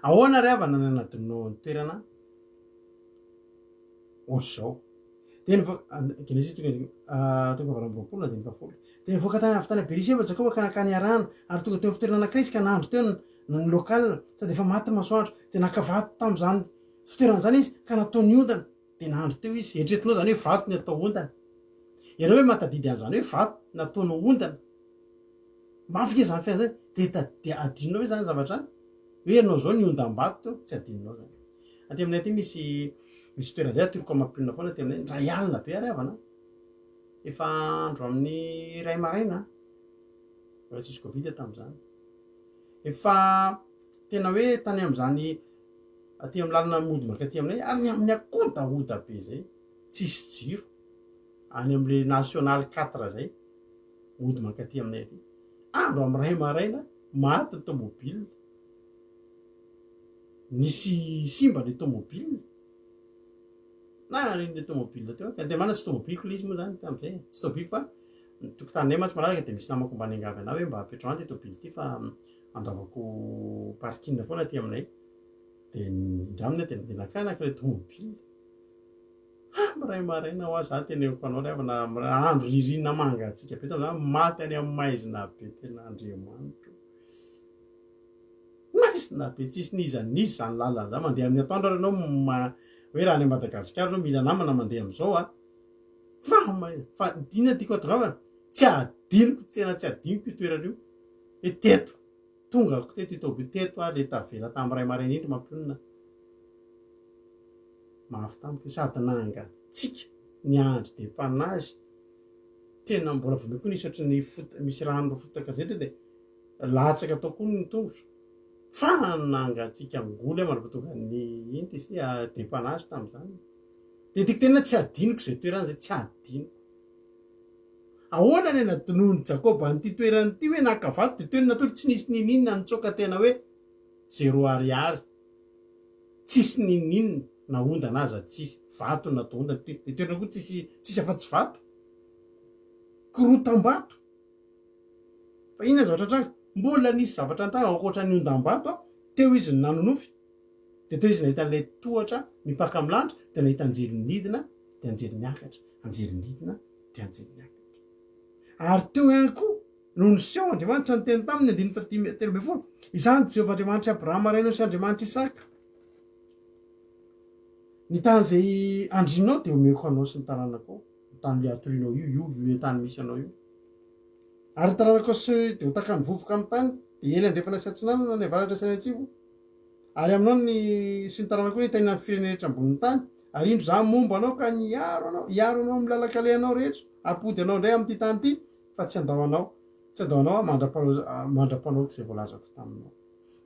Ahoana ry havana nanadinoanao ny toerana ohatr'izao? Dia nivoaka, Genesisy toko toko fahavalo amby roapolo andininy fahafolo. Dia nivoaka tany avy tany Beriseba Jakoba ka nankany Harana, ary tonga teo amin'ny fitoerana anankiray izy ka nandry teo ny local, sady efa maty ny masoandro. Dia naka vato tamin'izany fitoerana izany izy ka nataony ondana, dia nandry teo izy. Eritreretinao izany hoe vato ny atao ondana. Ianao hoe mahatadidy an'izany hoe vato nataonao ondana. Mafy nge izany fiainana izany. Dia dia adinonao ve izany zavatra izany? Hoe ianao izao niondam-bato teo, tsy adinonao izany. Aty aminay aty misy misy toerana zay atoroko mampionona foana aty aminay, indray alina be ary havana an, efa andro amin'ny iray maraina an, mbola tsisy covid tamin'izany, efa tena hoe tany amin'izany aty amin'ny lalana mody mankaty aminay ary ny amin'ny akodahoda be zay, tsisy jiro, any amin'le national quatre zay, mody mankaty aminay aty, andro amin'ny iray maraina maty ny tomobile. Nisy simba le tomobile. Na le tomobile teo. Ka dia mana tsy tomobiliko le izy moa zany tamin'izay e. Tsy tomobiliko fa ny tokotaninay mantsy malalaka dia misy namako mba niangavy anah hoe mba apetraho any ity tobily ity fa andaovako parking foana aty aminay. Dia nindraminy aho dia nandeha nakà naka ilay tomobile. Ha miray maraina hoa za teneniko anao ry havana andro ririnina mangatsiaka be tamin'izany maty any amin'ny maizina be tena Andriamanitro. Maizina be tsisy n'iza n'iza izany lalana izany, mandeha amin'ny atoandro ary ianao ma hoe raha any Madagasikara izao mila namana mandeha amin'izao a, fa maizina, fa inona tiako hatongavana, tsy adinoko, tena tsy adinoko io toerana io, hoe teto, tongako teto io tôbily teto aho le tavela tamin'ny ray maraina indry mampionona, mafy tamiko io, sady nangatsiaka, niandry depannage, tena mbola vao mainka koa nisy ohatran'ny fota- misy rano fotaka zay teo de. Latsaka tao koa ny tongotro fa nangatsiaka angoly aho mandra-pahatonga ny ino ty izy ity depannage tamin'izany. Dia tiako tenenina tsy adinoko izay toerana izay, tsy adinoko. Ahoana ny anadinoan'i Jakoba an'ity toerana ity hoe naka vato dia teo ny natory tsy nisy ninininona nitsoaka tena hoe zéro ariary. Tsisy ninininona na ondana aza tsisy, vato no natao ondana, dia toerana koa tsisy tsisy afa-tsy vato. Korotam-bato. Fa inona ny zavatra nitranga? Mbola nisy zavatra nitranga ankoatra ny ondam-bato, teo izy no nanonofy, dia teo izy nahita an'ilay tohatra mipaka amin'ny lanitra, dia nahita anjely nidina, dia anjely niakatra, anjely nidina, dia anjely niakatra. Ary teo ihany koa no niseho Andriamanitra niteny taminy, andininy fahadimy 13, Izaho no Jehovah Andriamanitr'i Abrahama rainao sy Andriamanitr'i Isaka. Ny tany izay andrinao dia omeko anao sy ny taranakao. Io tany le atorianao io, io, io tany misy anao io. Ary ny taranakao sy dia ho tahaka ny vovoka amin'ny tany, dia hiely andrefana sy atsinanana, any avaratra sy any atsimo. Ary aminao ny sy ny taranakao ny hitahiana ny firenena rehetra ambonin'ny tany. Ary indro izaho momba anao ka niaro anao, hiaro anao amin'ny lalan-kalehanao rehetra, hampody anao indray amin'ity tany ity, fa tsy handao anao, tsy handao anao aho mandra-panao, mandra-panaoko izay voalazako taminao.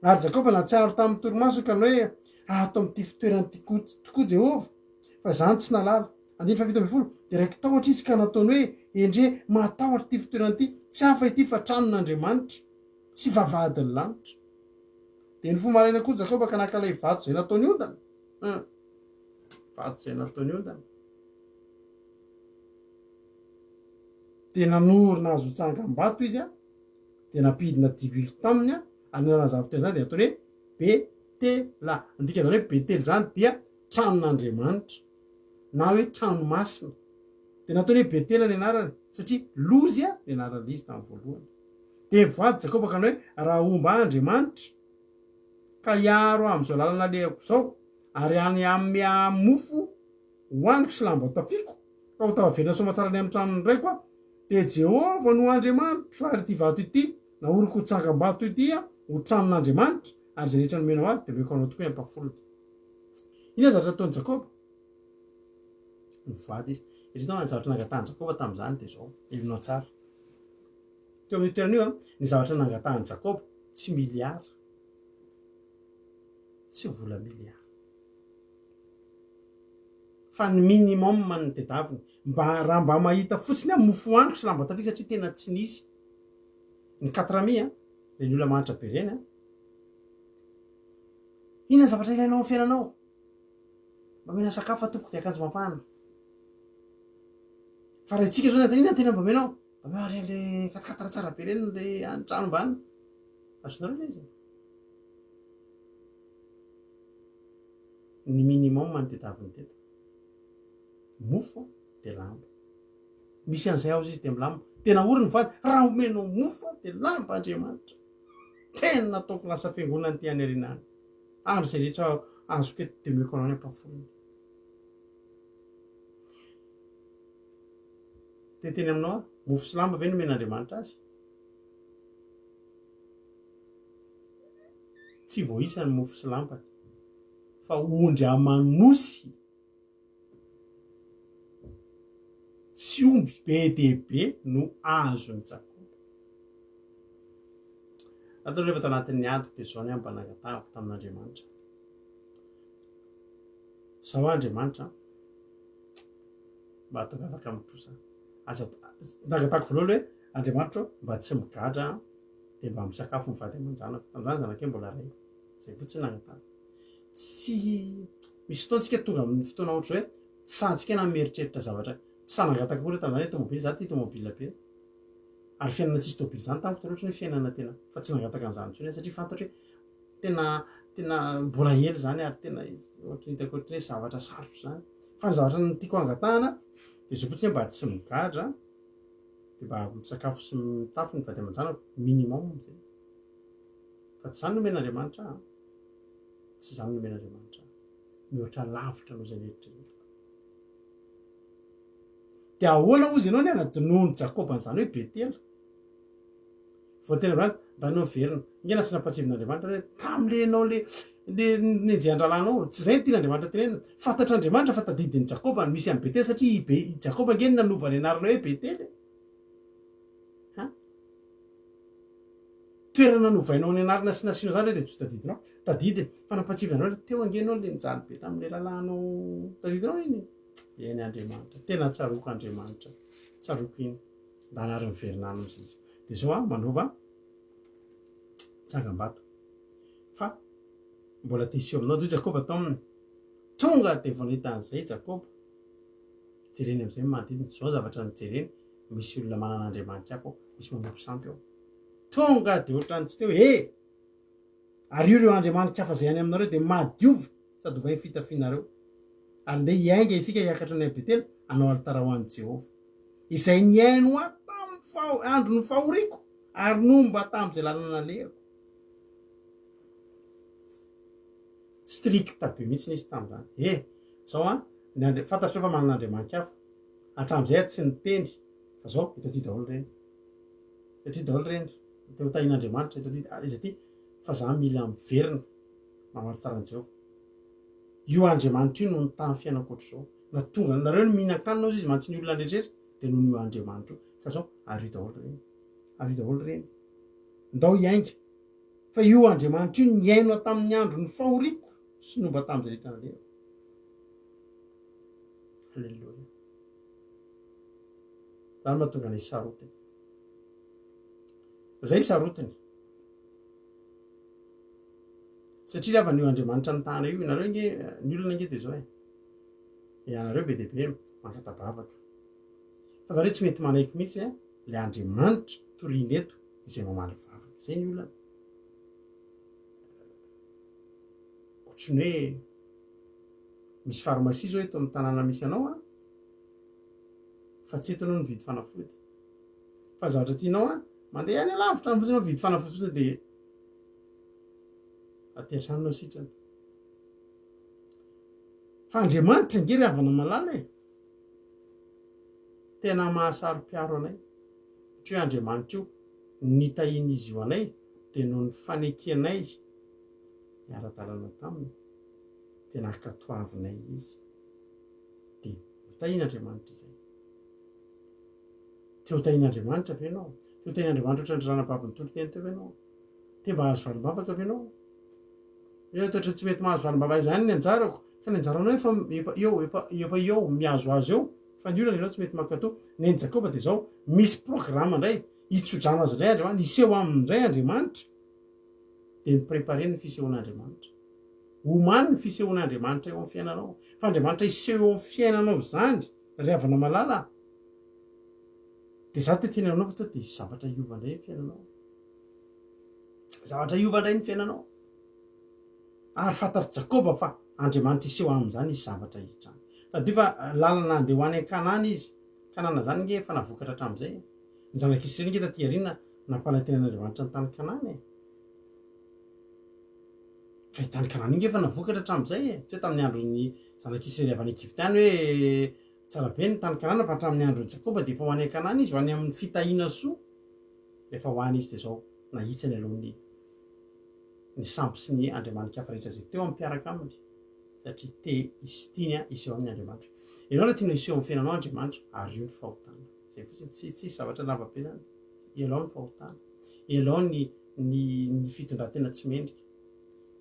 Ary Jakoba nahatsiaro tamin'ny torimasony ka nanao hoe, Ato amin'ity fitoerana ity tokoa Jehovah, fa izaho no tsy nahalala. Andininy faha-17, Dia raiki-tahotra izy ka nataony hoe, Endrey, mahatahotra ity fitoerana ity, tsy hafa ity fa tranon'Andriamanitra sy vavahadin'ny lanitra. Dia nifoha maraina koa Jakoba ka naka ilay vato izay nataony ondana. Hum. Vato izay nataony ondana. Dia nanorina azy ho tsangam-bato izy, dia nampidina diloilo taminy, ary ny anaran'izany fitoerana izany dia nataony hoe Betela. Ny dikan'izany hoe Betela izany dia tranon'Andriamanitra. na hoe trano masina. Dia nataony hoe Betela ny anarany, satria Lozy ny anaran'ilay izy tamin'ny voalohany. Dia nivoady Jakoba ka nanao hoe, Raha homba ahy Andriamanitra, ka hiaro ahy amin'izao lalana alehako izao, ary hanome ahy mofo hohaniko sy lamba hotafiako, ka ho tafaverina soamantsara any amin'ny tranon'ny raiko aho, dia Jehovah no Andriamanitro, ary ity vato ity naoriko ho tsangam-bato ity ho tranon'Andriamanitra, ary izay rehetra nomenao ahy dia omeko anao tokoa ny ampahafolony. Inona ny zavatra nataon'i Jakoba? Nivoady izy. Eritrereto ny zavatra nangatahan'i Jakoba tamin'izany dia izao, heverinao tsara. Teo amin'io toerana io, ny zavatra nangatahan'i Jakoba tsy miliara, tsy vola miliara. Fa ny minimum no tedaviny. Mba raha mba mahita fotsiny aho mofo hohaniko sy lamba tafiako satria tena tsy nisy. Ny quatre amis an, ireny olona mahantra be ireny an. Inona ny zavatra ilainao amin'ny fiainanao? Mba omena sakafo fa tompoko dia akanjo mafana. Fa raha isika zao ny antanina tena mba omenao, mba omeo ireny le quatre-quatre tsara be ireny le any trano mba any. Azonareo ilay izy? Ny minimum no tedaviny teto. Mofo dia lamba. Misy an'izay ao izy dia milamina. Tena ory ny vady, raha omenao mofo aho dia lamba Andriamanitra. Tena ataoko lasa fiangonana ity any aoriana any. Ary izay rehetra azoko eto dia omeko anao ny ampahafolony. Te hiteny aminao aho, mofo sy lamba ve no omen'Andriamanitra azy? Tsy voaisa ny mofo sy lambany, fa ondry aman'osy sy omby be dia be no azon'i Jakoba. Atao rehefa tao anatin'ny adiko dia izao ny ahy mba nangatahako tamin'Andriamanitra. Izao Andriamanitra, mba ataovy afaka amin'ny trosa. Aza nangatahako voalohany hoe Andriamanitra ô, mba tsy migadra aho dia mba misakafo ny vady aman-janako. Tamin'izany zanakay mbola iray. Izay fotsiny nangatahako. Tsy misy fotoana tsika tonga amin'ny fotoana ohatra hoe tsy sahantsika na mieritreritra zavatra tsy sahy nangataka akory aho tamin'izany hoe tomobile, za tia tomobile be. Ary fiainana tsisy tobile izany tamiko taloha ohatran'ny hoe fiainana tena fa tsy nangataka an'izany intsony aho satria fantatro hoe tena tena mbola ela izany ary tena ohatran'ny hitako ohatran'ny hoe zavatra sarotra izany. Fa ny zavatra tiako hangatahana dia izao fotsiny hoe mba tsy migadra dia mba misakafo sy mitafy ny vady aman-janako minimum izay. Fa tsy izany no omen'Andriamanitra ahy an. Tsy izany no omen'Andriamanitra ahy. Mihoatra lavitra noho izay neritreretiko. Dia ahoana hozy ianao ny hanadinoan'i Jakoba an'izany hoe Betela? Vao teny amin'izany, ndany miverina. Ingahy na tsy nampahatsiavin'Andriamanitra hoe tamin'ilay ianao le le nenjehan-drahalahinao. Tsy izay no tian'Andriamanitra tenenina. Fantatr'Andriamanitra fa tadidin'i Jakoba ny misy an'i Betela satria i Be i Jakoba ange no nanova ny anarana hoe Betela e. Ha? Toerana novainao ny anarana sy nasianao izany ve dia tsy ho tadidinao? Tadidiny. Fa nampahatsiavin'Andriamanitra hoe teo ange ianao le nijaly be tamin'ilay rahalahinao. Tadidinao iny? Eny Andriamanitra, tena tsaroako Andriamanitra, tsaroako iny, ndana ary miverina any ozy izy. Dia zao an, manova tsangambato. Fa mbola te hiseho aminao, dia hoy Jakoba taminy, tonga dia vao nahita an'izay Jakoba, jereny amin'izay ny manodidina, zao ny zavatra nojereny, misy olona manana Andriamanitra hafa ao, misy manompo sampy ao. Tonga dia ohatran'ny tsy teo, he! Ary io ireo andriamani-kafa izay any aminareo dia madiova sady ovay ny fitafianareo. Ary ndeha hiainga isika hiakatra any Betela hanao alitara ho an'i Jehovah, izay nihaino ahy tamin'ny faho, andron'ny fahoriako, ary nomba tamin'izay lalana nalehako. Strict be mihitsy izy tamin'izany. Eh, zao an, ny andri-, fantatrao fa manana andriamani-kafa. Hatramin'izay aho tsy niteny, fa zao, eto aty daholo ireny. Eto aty daholo ireny. Te ho tahin'Andriamanitra eto aty, aiza aty, fa za mila miverina mamaly taran'i Jehovah. Io Andriamanitra io no nitaha ny fiainako ohatr'izao. Na tonga, nareo no mihinan-kanina hozy izy mantsy ny olona rehetra dia noho io Andriamanitra io. Ka zao, ario daholo ireny. Ario daholo ireny. Ndao hiainga. Fa io Andriamanitra io nihaino ahy tamin'ny andron'ny fahoriako sy nomba tamin'izay rehetra nalehako. Haleloia. Zany mahatonga anay sarotiny. Zay sarotiny. Satria ry havana io Andriamanitra nitahana io, nareo ange, ny olona ange dia zao e. Ianareo be dia be mangata-bavaka. Fa nareo tsy mety manaiky mihitsy e, le Andriamanitra toriana eto izay mamaly vavaka. Zay ny olana. Ohatran'ny hoe misy pharmacie zao eto amin'ny tanàna misy anao an, fa tsy eto anao mividy fanafody. Fa ny zavatra tianao an, mandeha any alavitra any fotsiny anao mividy fanafody fotsiny dia aty an-trano anao sitrana. Fa Andriamanitra ange ry havana malala e! Tena mahasaro-piaro anay. Satria io Andriamanitra io, ny nitahian'izy io anay dia noho ny fanekenay niara-dalana taminy. Tena ankatoavinay izy. Dia hotahian'Andriamanitra izay. Te hotahian'Andriamanitra ve ianao? Te hotahian'Andriamanitra ohatran'ny ranabavy nitory teny teo ve ianao? Te mba hahazo valim-bavaka ve ianao? Hoe ohatra tsy mety mahazo valim-bavaka izany ny anjarako, fa ny anjaranao efa efa eo, efa efa eo, mihazohazo eo, fa ny olana ianao tsy mety mankatò. Nen'i Jakoba dia izao, misy programme indray, hitso-drano azy indray Andriamanitra, hiseho aminy indray Andriamanitra. Dia mi-préparer ny fisehoan'Andriamanitra. Omano ny fisehoan'Andriamanitra eo amin'ny fiainanao. Fa Andriamanitra hiseho eo amin'ny fiainanao izany, ry havana malala a! Dia izaho te hiteny aminao fa sao dia hisy zavatra hiova indray ny fiainanao. Zavatra hiova indray ny fiainanao. Ary fantatr'i Jakoba fa Andriamanitra hiseho aminy izany hisy zavatra hitranga. Tadidio fa lalana handeha ho any Kanana izy. Kanana izany ange efa navokatra hatramin'izay e. Ny zanak'Israely ange taty aoriana nampanantenan'Andriamanitra ny tany Kanana e. Ka io tany Kanana io ange efa navokatra hatramin'izay e. Tsy hoe tamin'ny andron'ny zanak'Israely avy any Egypta any hoe tsara be ny tany Kanana fa hatramin'ny andron'i Jakoba dia efa ho any Kanana izy, ho any amin'ny fitahiana soa. Rehefa ho any izy dia izao nahitsiny aloha ny ny sampy sy ny andriamani-kafa rehetra izay teo amin'ny mpiaraka aminy satria te hisy tiany hiseho aminy Andriamanitra. Ianao raha tianao hiseho amin'ny fiainanao Andriamanitra, ario ny fahotana. Izay fotsiny, tsy tsisy zavatra lava be izany. Ialao ny fahotana. Ialao ny ny ny fitondran-tena tsy mendrika.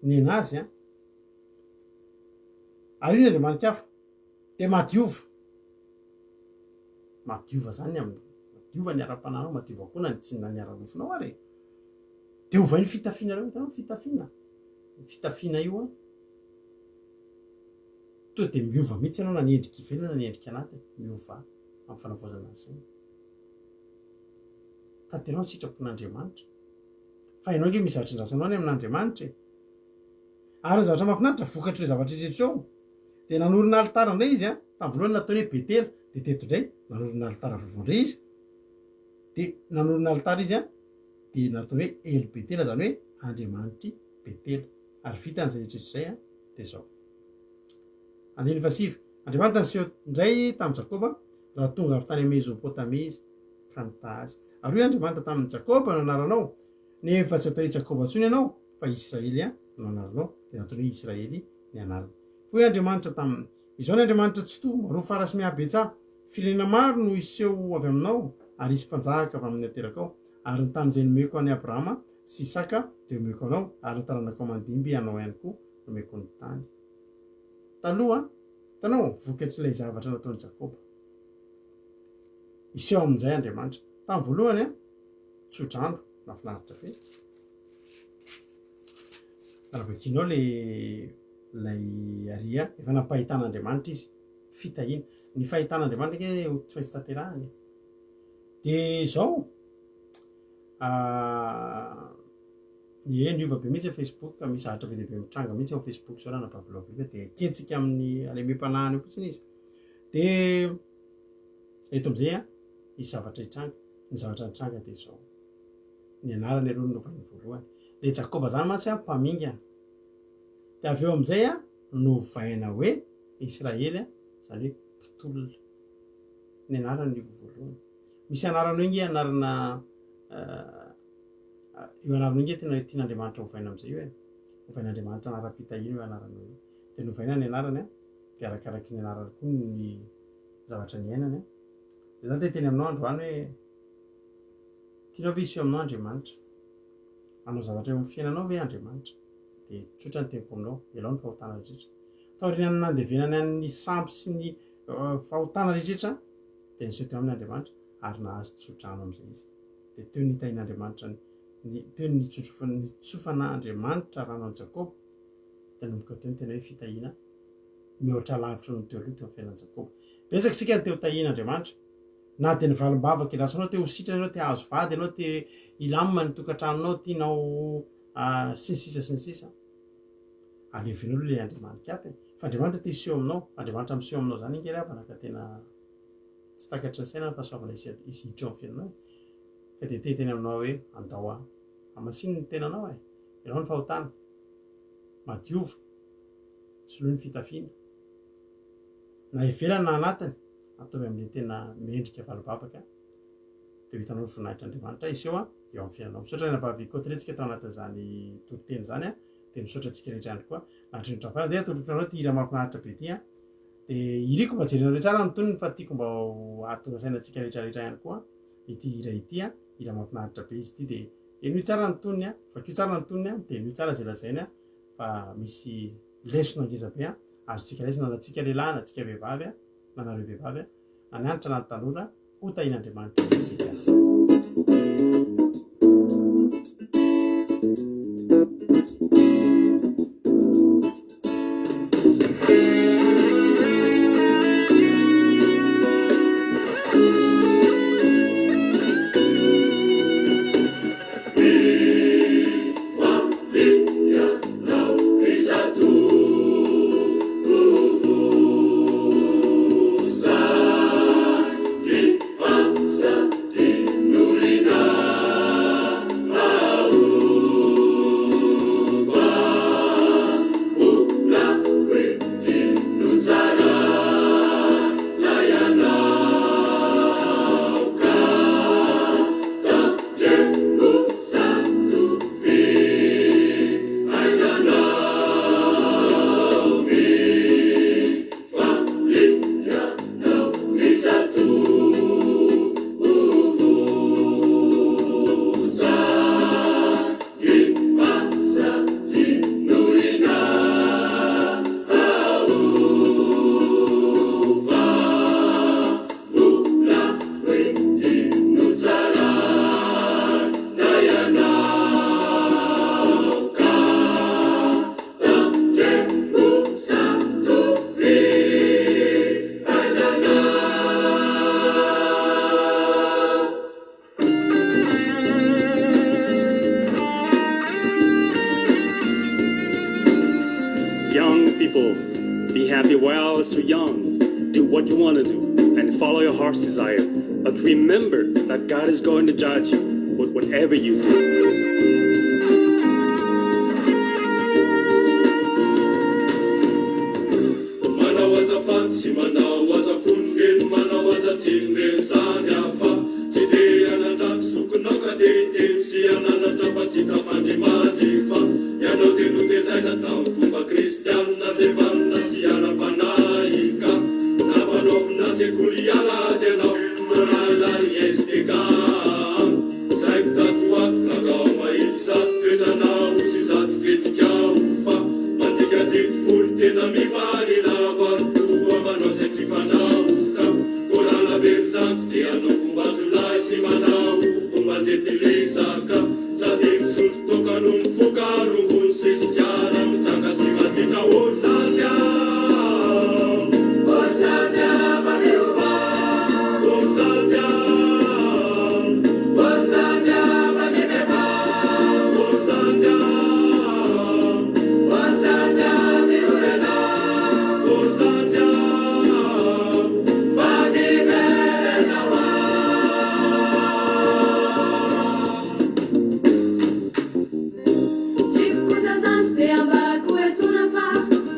Nenazy an. Ario ny andriamani-kafa. Dia madiova. Madiova izany amin'ny madiova ny ara-panahinao, madiova koa na ny tsy na ny ara-nofonao ary e. Dia ovay ny fitafianareo, hitanao ny fitafiana? Ny fitafiana io an, tonga dia miova mihitsy ianao na ny endrika ivelany na ny endrika anatiny, miova amin'ny fanavaozana ny saina. Tanteraho ny sitrapon'Andriamanitra. Fa ianao ange misy zavatra andrasanao any amin'Andriamanitra e. Ary ny zavatra mahafinaritra vokatr'ireo zavatra rehetra ireo, dia nanorina alitara indray izy an, tamin'ny voalohany nataony hoe Betela, dia teto indray nanorina alitara vaovao indray izy, dia nanorina alitara izy an, dia nataony hoe El Betela, izany hoe Andriamanitr'i Betela. Ary vitany izay rehetra izay an, dia izao. Andininy fahasivy, Andriamanitra niseho indray tamin'i Jakoba raha tonga avy tany Mezopotamia izy, ka nitaha azy. Ary hoy Andriamanitra taminy, Jakoba no anaranao, nefa tsy atao hoe Jakoba intsony ianao, fa Israely no anaranao. Dia nataony hoe Israely ny anarany. Hoy Andriamanitra taminy, Izao ny Andriamanitra Tsitoha, maroa fara sy mihabetsaha, firenena maro no hiseho avy aminao, ary hisy mpanjaka avy amin'ny aterakao. Ary ny tany izay nomeko an'i Abrahama sy Isaka dia homeko anao, ary ny taranakao mandimby anao ihany koa nomeko ny tany. Taloha, hitanao, vokatr'ilay zavatra nataon'i Jakoba. Hiseho amin'izay Andriamanitra. Tamin'ny voalohany, tso-drano, nahafinaritra be. Raha vakianao ilay ilay aria, efa nampahitan'Andriamanitra izy, fitahiana. Ny fahitan'Andriamanitra ange tsy maintsy tanterahina e. Dia izao, ie, niova be mihitsy ny Facebook, misy zavatra be dia be mitranga mihitsy ao amin'ny Facebook izao raha anabavy Lovely, dia ekentsika amin'ny halemem-panahiny eo fotsiny izy. Dia eto amin'izay an, hisy zavatra hitranga. Ny zavatra nitranga dia izao, ny anarany aloha no novainy voalohany. Ilay Jakoba izany mantsy an, mpamingana. Dia avy eo amin'izay an, novaina hoe Israely an, izany hoe mpitolona. Ny anarany niova voalohany. Misy anarana eo nge anarana io anarana io nge tena tian'Andriamanitra hovaina amin'izay io e. Hovain'Andriamanitra anaram-pitahiana io anarana io. Dia novaina ny anarany an, dia arakaraky ny anarany koa ny zavatra niainany an. Dia za te hiteny aminao androany hoe tianao ve hiseho aminao Andriamanitra? Hanao zavatra eo amin'ny fiainanao ve Andriamanitra? Dia tsotra ny teniko aminao, ialao ny fahotana rehetra. Taorian'ny nandevenany an'ny sampy sy ny fahotana rehetra dia niseho teo aminy Andriamanitra ary nahazo tsodrano amin'izay izy. Dia teo nitahian'Andriamanitra ny teo nitsofan'Andriamanitra rano an'i Jakoba. Dia nanomboka teo ny tena hoe fitahiana mihoatra lavitra noho ny teo aloha teo amin'ny fiainan'i Jakoba. Betsaka isika no te ho tahian'Andriamanitra. Na dia ny valim-bavaka iandrasanao te ho sitrana ianao, te hahazo vady ianao, te hilamina ny tokantranonao, tianao sy ny sisa sy ny sisa. Alevino aloha ilay Andriamanitra-kafa e. Fa Andriamanitra te hiseho aminao. Andriamanitra miseho aminao izany ange ry havana ka tena tsy takatry ny saina ny fahasoavana hisy hiditra eo amin'ny fiainanao e. Ka dia te hiteny aminao hoe andao aho. Hamasino ny tenanao e. Ialao ny fahotana. Madiova. Soloy ny fitafiana. Na ivelany na anatiny, ataovy amin'ilay tena mendrika valobabaka dia ho hitanao ny voninahitr'Andriamanitra hiseho eo amin'ny fiainanao. Misaotra ny anabavy Côteletsika tao anatin'izany toriteny izany dia misaotra antsika rehetra ihany koa. Andrianitra Farany dia atolotro anareo ity hira mahafinaritra be ity an. Dia iriko mba jerenareo tsara ny tonony fa tiako mba ho hahatonga saina antsika rehetra rehetra ihany koa ity hira ity an. Hira mahafinaritra be izy ity dia henoy tsara ny tonony an, vakio tsara ny tonony an, dia henoy tsara izay lazainy an fa misy lesona ngeza be an, azontsika raisina na antsika lehilahy na antsika vehivavy an, na nareo vehivavy an, na ny antitra na ny tanora. Ho tahin'Andriamanitra isika. Young people, be happy while you're young. Do what you want to do and follow your heart's desire. But remember that God is going to judge you with whatever you do. Manao azafady sy manao azafody reny manao azatsiny reny zandry ah fa tsy te hanandrato zokinao ka te hiteny sy hananatra fa tsy tafandrimandry fa ianao dia notezaina tamin'ny fomba kristianina zay vanona sy ara-panahy ka nampanaovina sekoly alahady ianao mirahalahy STK Saiko tato ho ato gaga aho mahita izato toetranao sy izato fihetsikao fa mandika didy folo tena mivarina ary toa manao izay tsy fanao ka korana be ry zandry dia hanao fomban-jiolahy sy manao fomban-jentilisa ka sady misotro toaka no mifoka rongony sy sigara mijanga sy maditra ô ry zandry a! Ô ry zandry a! Mameloma! Ô ry zandry a! Tiako kosa zandry dia ambarako etoana fa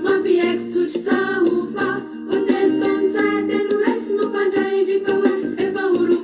mampiaiky tsotra izao fa vao telo taona izahay dia noraisina ho mpandray indry fa hoe efa olom.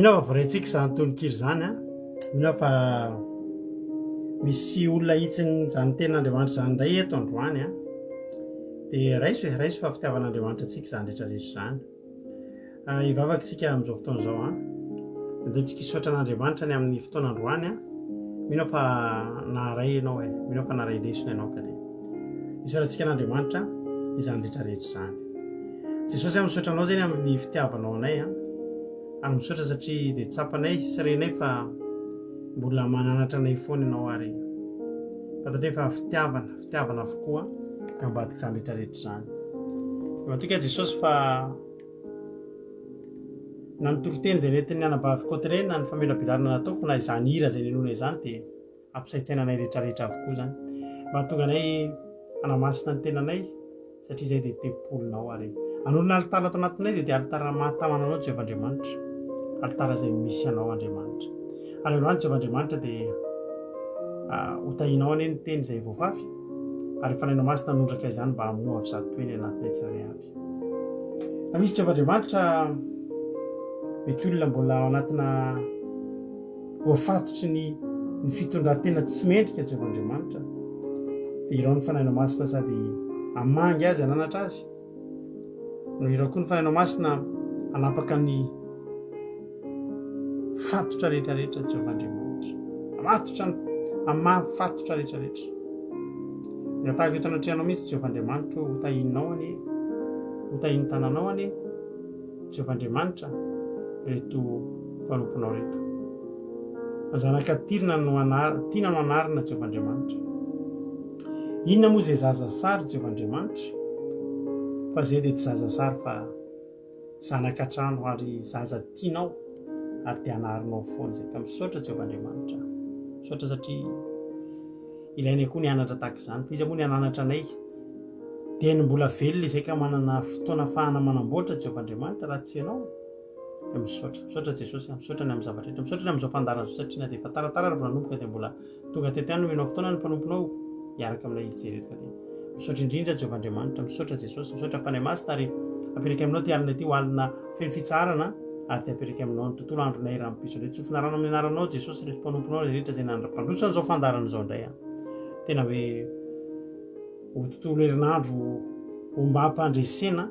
Mino aho fa voaraintsika izany tononkira izany an. Mino aho fa misy olona hitsin'izany tenin'Andriamanitra izany indray eto androany an. Dia raiso e, raiso fa fitiavan'Andriamanitra antsika izany rehetra rehetra izany. Ah, hivavaka isika amin'izao fotoana izao an. Andeha tsika hisaotra an'Andriamanitra ny amin'ny fotoana androany an. Mino aho fa naharay ianao e, mino aho fa naharay lesona ianao ka dia isaorantsika an'Andriamanitra izany rehetra rehetra izany. Jesosy aho misaotra anao zany amin'ny fitiavanao anay an. Ary misaotra satria dia tsapanay sy renay fa mbola mananatra anay foana ianao ary fantatray fa fitiavana, fitiavana avokoa eo ambadik'izany rehetra rehetra izany. Matoky aho Jesosy fa na ny toriteny izay nentin'ny anabavy Cotteret na ny famelabelarana nataoko na izany hira izay nenoina izany dia ampisaintsaina anay rehetra rehetra avokoa izany. Mahatonga anay hanamasina ny tenanay satria izay dia tempolinao ary hanorina alitara ato anatinay dia dia alitara mahatamana anao Jehovah Andriamanitra, alitara izay misy anao Andriamanitra. Ary androany Jehovah Andriamanitra dia ah, ho tahinao anie ny teny izay voafafy ary Fanahinao Masina hanondraka izany mba hamoha avy zato heny anatinay tsirairay avy. Raha misy Jehovah Andriamanitra mety olona mbola ao anatina voafatotry ny ny fitondran-tena tsy mendrika Jehovah Andriamanitra, dia irao ny Fanahinao Masina sady hamangy azy, hananatra azy, no irao koa ny Fanahinao Masina hanapaka ny fatotra rehetra rehetra Jehovah Andriamanitra. Hamatotra ny hamaha fatotra rehetra rehetra. Mihatahaka eto anatrehanao mihitsy Jehovah Andriamanitra ho tahininao anie, ho tahin'ny tananao anie. Jehovah Andriamanitra, ireto mpanomponao ireto. Zanaka tirina no anar, tiana no anarina Jehovah Andriamanitra. Inona moa izay zaza sary Jehovah Andriamanitra? Fa izay dia tsy zaza sary fa zanaka trano ary zaza tianao ary dia anarinao foana izay. Ka misaotra Jehovah Andriamanitra. Misaotra satria ilainay koa ny hanatra tahaka izany. Fa iza moa ny hananatra anay? Dia ny mbola velona izay ka manana fotoana afahana manamboatra Jehovah Andriamanitra raha tsy ianao dia misaotra. Misaotra Jesosy, misaotra ny amin'ny zavatra rehetra, misaotra ny amin'izao fandaharana izao satria na dia efa taratara ary vao nanomboka dia mbola tonga teto ihany nomenao fotoana ny mpanomponao hiaraka aminay hijery eto ka dia misaotra indrindra Jehovah Andriamanitra, misaotra Jesosy, misaotra Fanahy Masina ary apetraka aminao ity alina ity ho alina feno fitsaharana ary dia apetraka aminao ny tontolo andronay rahampitso indray. Tsofina rano amin'ny anaranao Jesosy ireto mpanomponao rehetra izay nandroso an'izao fandaharana izao indray. Tena hoe Ho tontolo herinandro ombam-pandresena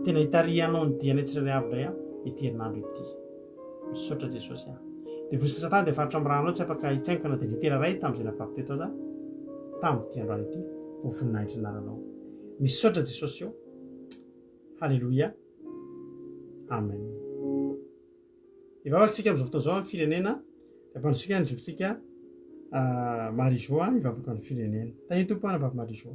tena hitarihanao ny dianay tsirairay avy indray aho ity herinandro ity. Misaotra Jesosy ah. Devoly sy Satana dia faritra amin'ny tsy afaka hitsaingoka na dia litera iray tamin'izay nafafy teto aza tamin'ity androany ity ho voninahitry ny anaranao. Misaotra Jesosy ô. Haleloia. Amen. Hivavaka isika amin'izao fotoana izao amin'ny firenena, dia ampandrosoika ny zokintsika Marie Jo hivavaka ny firenena. Tahia Tompo anabavy Marie Jo.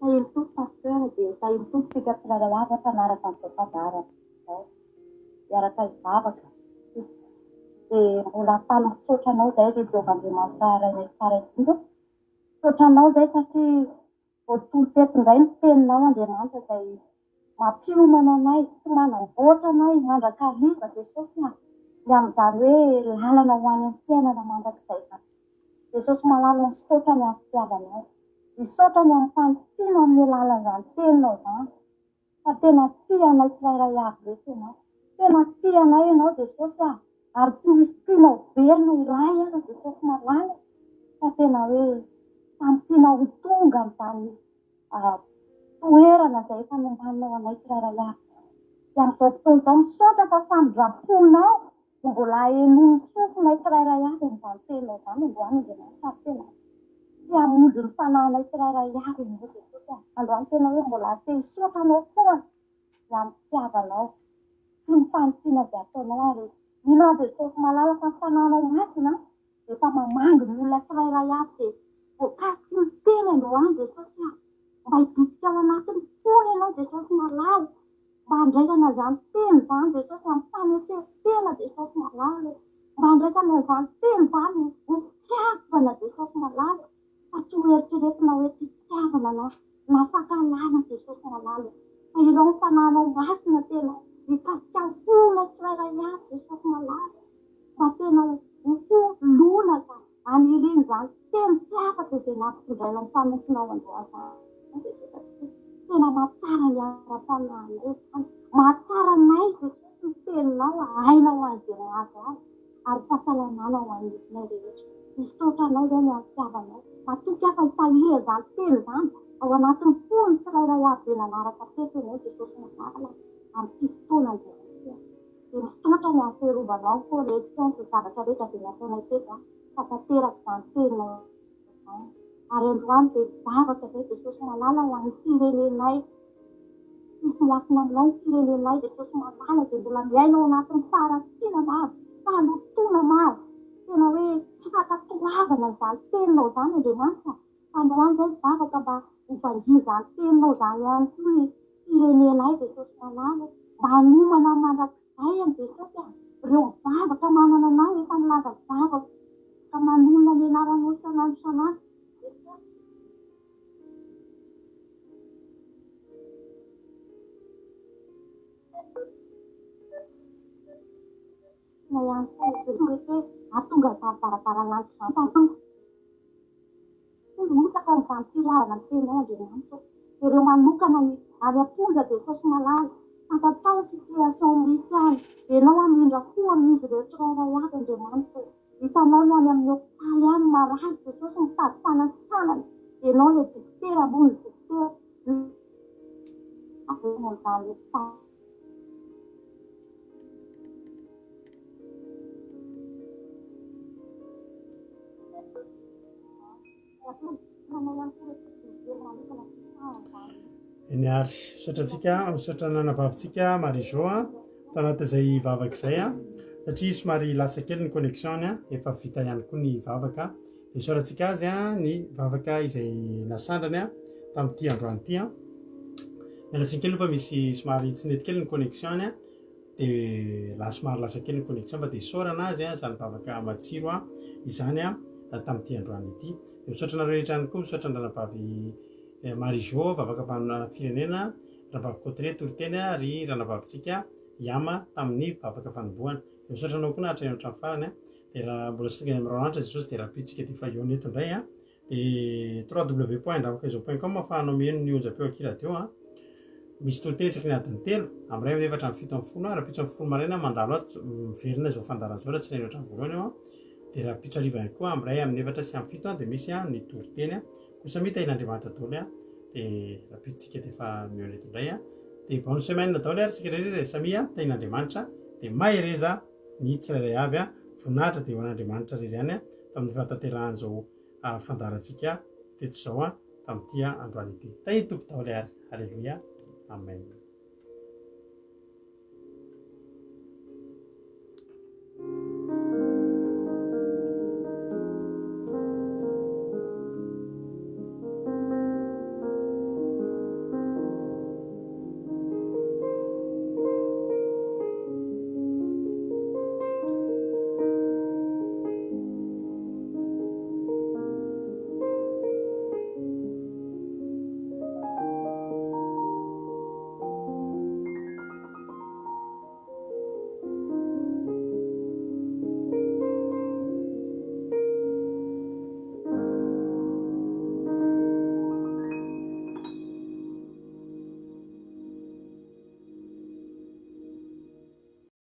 Tahian'ny Tompo Pasteur dia tahian'ny Tompo tsika tsirairay avy mpanaraka an'izao fandaharana izao. Hiaraka hivavaka isika. Dia mbola faly misaotra anao izay ry Jehovah Andriamanitra Rainay tsara indrindra. Misaotra anao izay satria Voatory teto indray ny teninao Andriamanitra izay mampiomana anay sy manamboatra anay mandrakariva Jesosy a! ny amin'izany hoe lalana ho any amin'ny fiainana mandrakizay izany. Jesosy malala misaotra ny amin'ny fitiavanao. Misaotra ny amin'ny fanitsiana amin'ny alalan'izany teninao izany. Fa tena tia anay tsirairay avy reto ianao. Tena tia anay ianao Jesosy a! Ary tsy misy tianao very na iray aza Jesosy malala fa tena hoe samy tianao ho tonga amin'izany toerana izay efa nombaninao anay tsirairay avy. Dia amin'izao fotoana izao misaotra fa famindram-ponao no mbola henoin'ny sofinay tsirairay avy amin'izany teninao izany androany Andriamanitra ary tena te hamonjy ny fanahinay tsirairay avy ianao Jesosy a! Androany tena hoe mbola te hisaotra anao foana ny amin'ny fitiavanao sy ny fanitsiana izay ataonao ary mino aho Jesosy malala fa ny fanahinao masina dia efa mamangy ny olona tsirairay avy izay voakasiky ny teny androany Jesosy a! Mba hibitsika ao anatin'ny fony ianao Jesosy malala Mba handraisana an'izany teny izany Jesosy amin'ny fanetren-tena Jesosy malala e. Mba handraisana an'izany teny izany ho fitiavana Jesosy malala fa tsy ho eritreretina hoe tsy fitiavana na na fankahalana Jesosy malala e. Fa ireo ny fanahinao masina tena hikasika ny fonay tsirairay avy Jesosy malala e. Mba tena ho fo lonaka aniriana izany teny sy hafatra izay nampitondrainao ny mpanomponao androany izany Jesosy satria tena mahatsara ny ara-panahinay izany. Mahatsara anay Jesosy ny teninao aina ho an'izay mahazo azy ary fahasalamana ho an'ny nofonay rehetra. Misaotra anao izay ny amin'ny fitiavanao. Matoky aho fa hitahiry an'izany teny izany ao anatin'ny fon'ny tsirairay avy izay nanaraka teto ianao Jesosy malala amin'ity fotoana izao ity. Dia misaotra ny amin'ny fiarovanao correction sy zavatra rehetra izay nataonay teto fa tanteraka izany teninao izany. Ary androany dia mivavaka izay Jesosy malala ho an'ny firenenay. Tsisy miafina aminao ny firenenay Jesosy malala izay mbola miaina ao anatin'ny faharatsiana maro, fahalotoana maro. Tena hoe tsy fankatoavana izany teninao izany Andriamanitra a. Fa androany izay mivavaka mba ho vangian'izany teninao izany ihany koa ny firenenay Jesosy malala mba hanomana mandrakizay an'i Jesosy a. Ireo mivavaka manana anao efa milaza vavaka manonona ny anaranao isan'andro isan'andro Jesosy. Na ihany koa izy ireo mety hoe hahatonga izany varavaran-lanitra izany fa Rotsaka ao amin'izany filazana ny teninao Andriamanitra ô. Jereo manokana ny any am-ponja Jesosy malala. Fantatrao ny situation misy any. Ianao hamindra fo amin'izy ireo tsirairay avy Andriamanitra ô. Hitanao ny any amin'ny hopitaly any marary Jesosy mitady fanasitranana. Ianao ilay dokotera ambony dokotera. Amin'izany hopitaly. Eny ary, misaotra antsika, misaotra ny anabavitsika Marie Jo a, tao anatin'izay vavaka izay a, satria somary lasa kely ny connexion-ny a, efa vita ihany koa ny vavaka, dia isaorantsika azy a ny vavaka izay nasandrany a tamin'ity androany ity a. Miala tsiny kely aloha fa misy somary tsy nety kely ny connexion-ny a. dia la somary lasa kely ny connexion fa dia isaorana azy a izany vavaka matsiro a izany a tamin'ity androany ity dia misaotra anareo rehetra ihany koa misaotra ny ranabavy eh, Marie Jo vavaka vanona firenena ranabavy Cotre toriteny ary ranabavitsika Yama tamin'ny vavaka fanombohana dia misaotra anao koa nahatrany hatramin'ny farany a dia raha mbola tsy tonga any amin'ny raonanitra Jesosy dia rahampitso dia efa hihaona eto indray a Dia www point andravakaizao point com ahafahanao mihaino ny onjam-peo aky radio a. Misy toriteny isaky ny adiny telo, amin'ny iray amin'ny efatra amin'ny 17, rahampitso amin'ny 10 maraina mandalo ato miverina izao fandaharana izao raha tsy naino hatramin'ny voalohany eo a. Dia rahampitso hariva ihany koa amin'ny iray amin'ny efatra sy amin'ny fito dia misy ny toriteny a. Koa samia tahian'Andriamanitra daholo a. Dia rahampitso tsika dia efa mihaona eto indray a. Dia bonne semaine daholo ary tsika rehetra e. Samia tahian'Andriamanitra. Dia mahereza ny tsirairay avy a. Voninahitra dia ho an'Andriamanitra irery ihany a tamin'ny fahatanterahan'izao fandaharantsika teto izao tamin'ity androany ity. Tahin'ny Tompo daholo ary. Aleloia. Amen.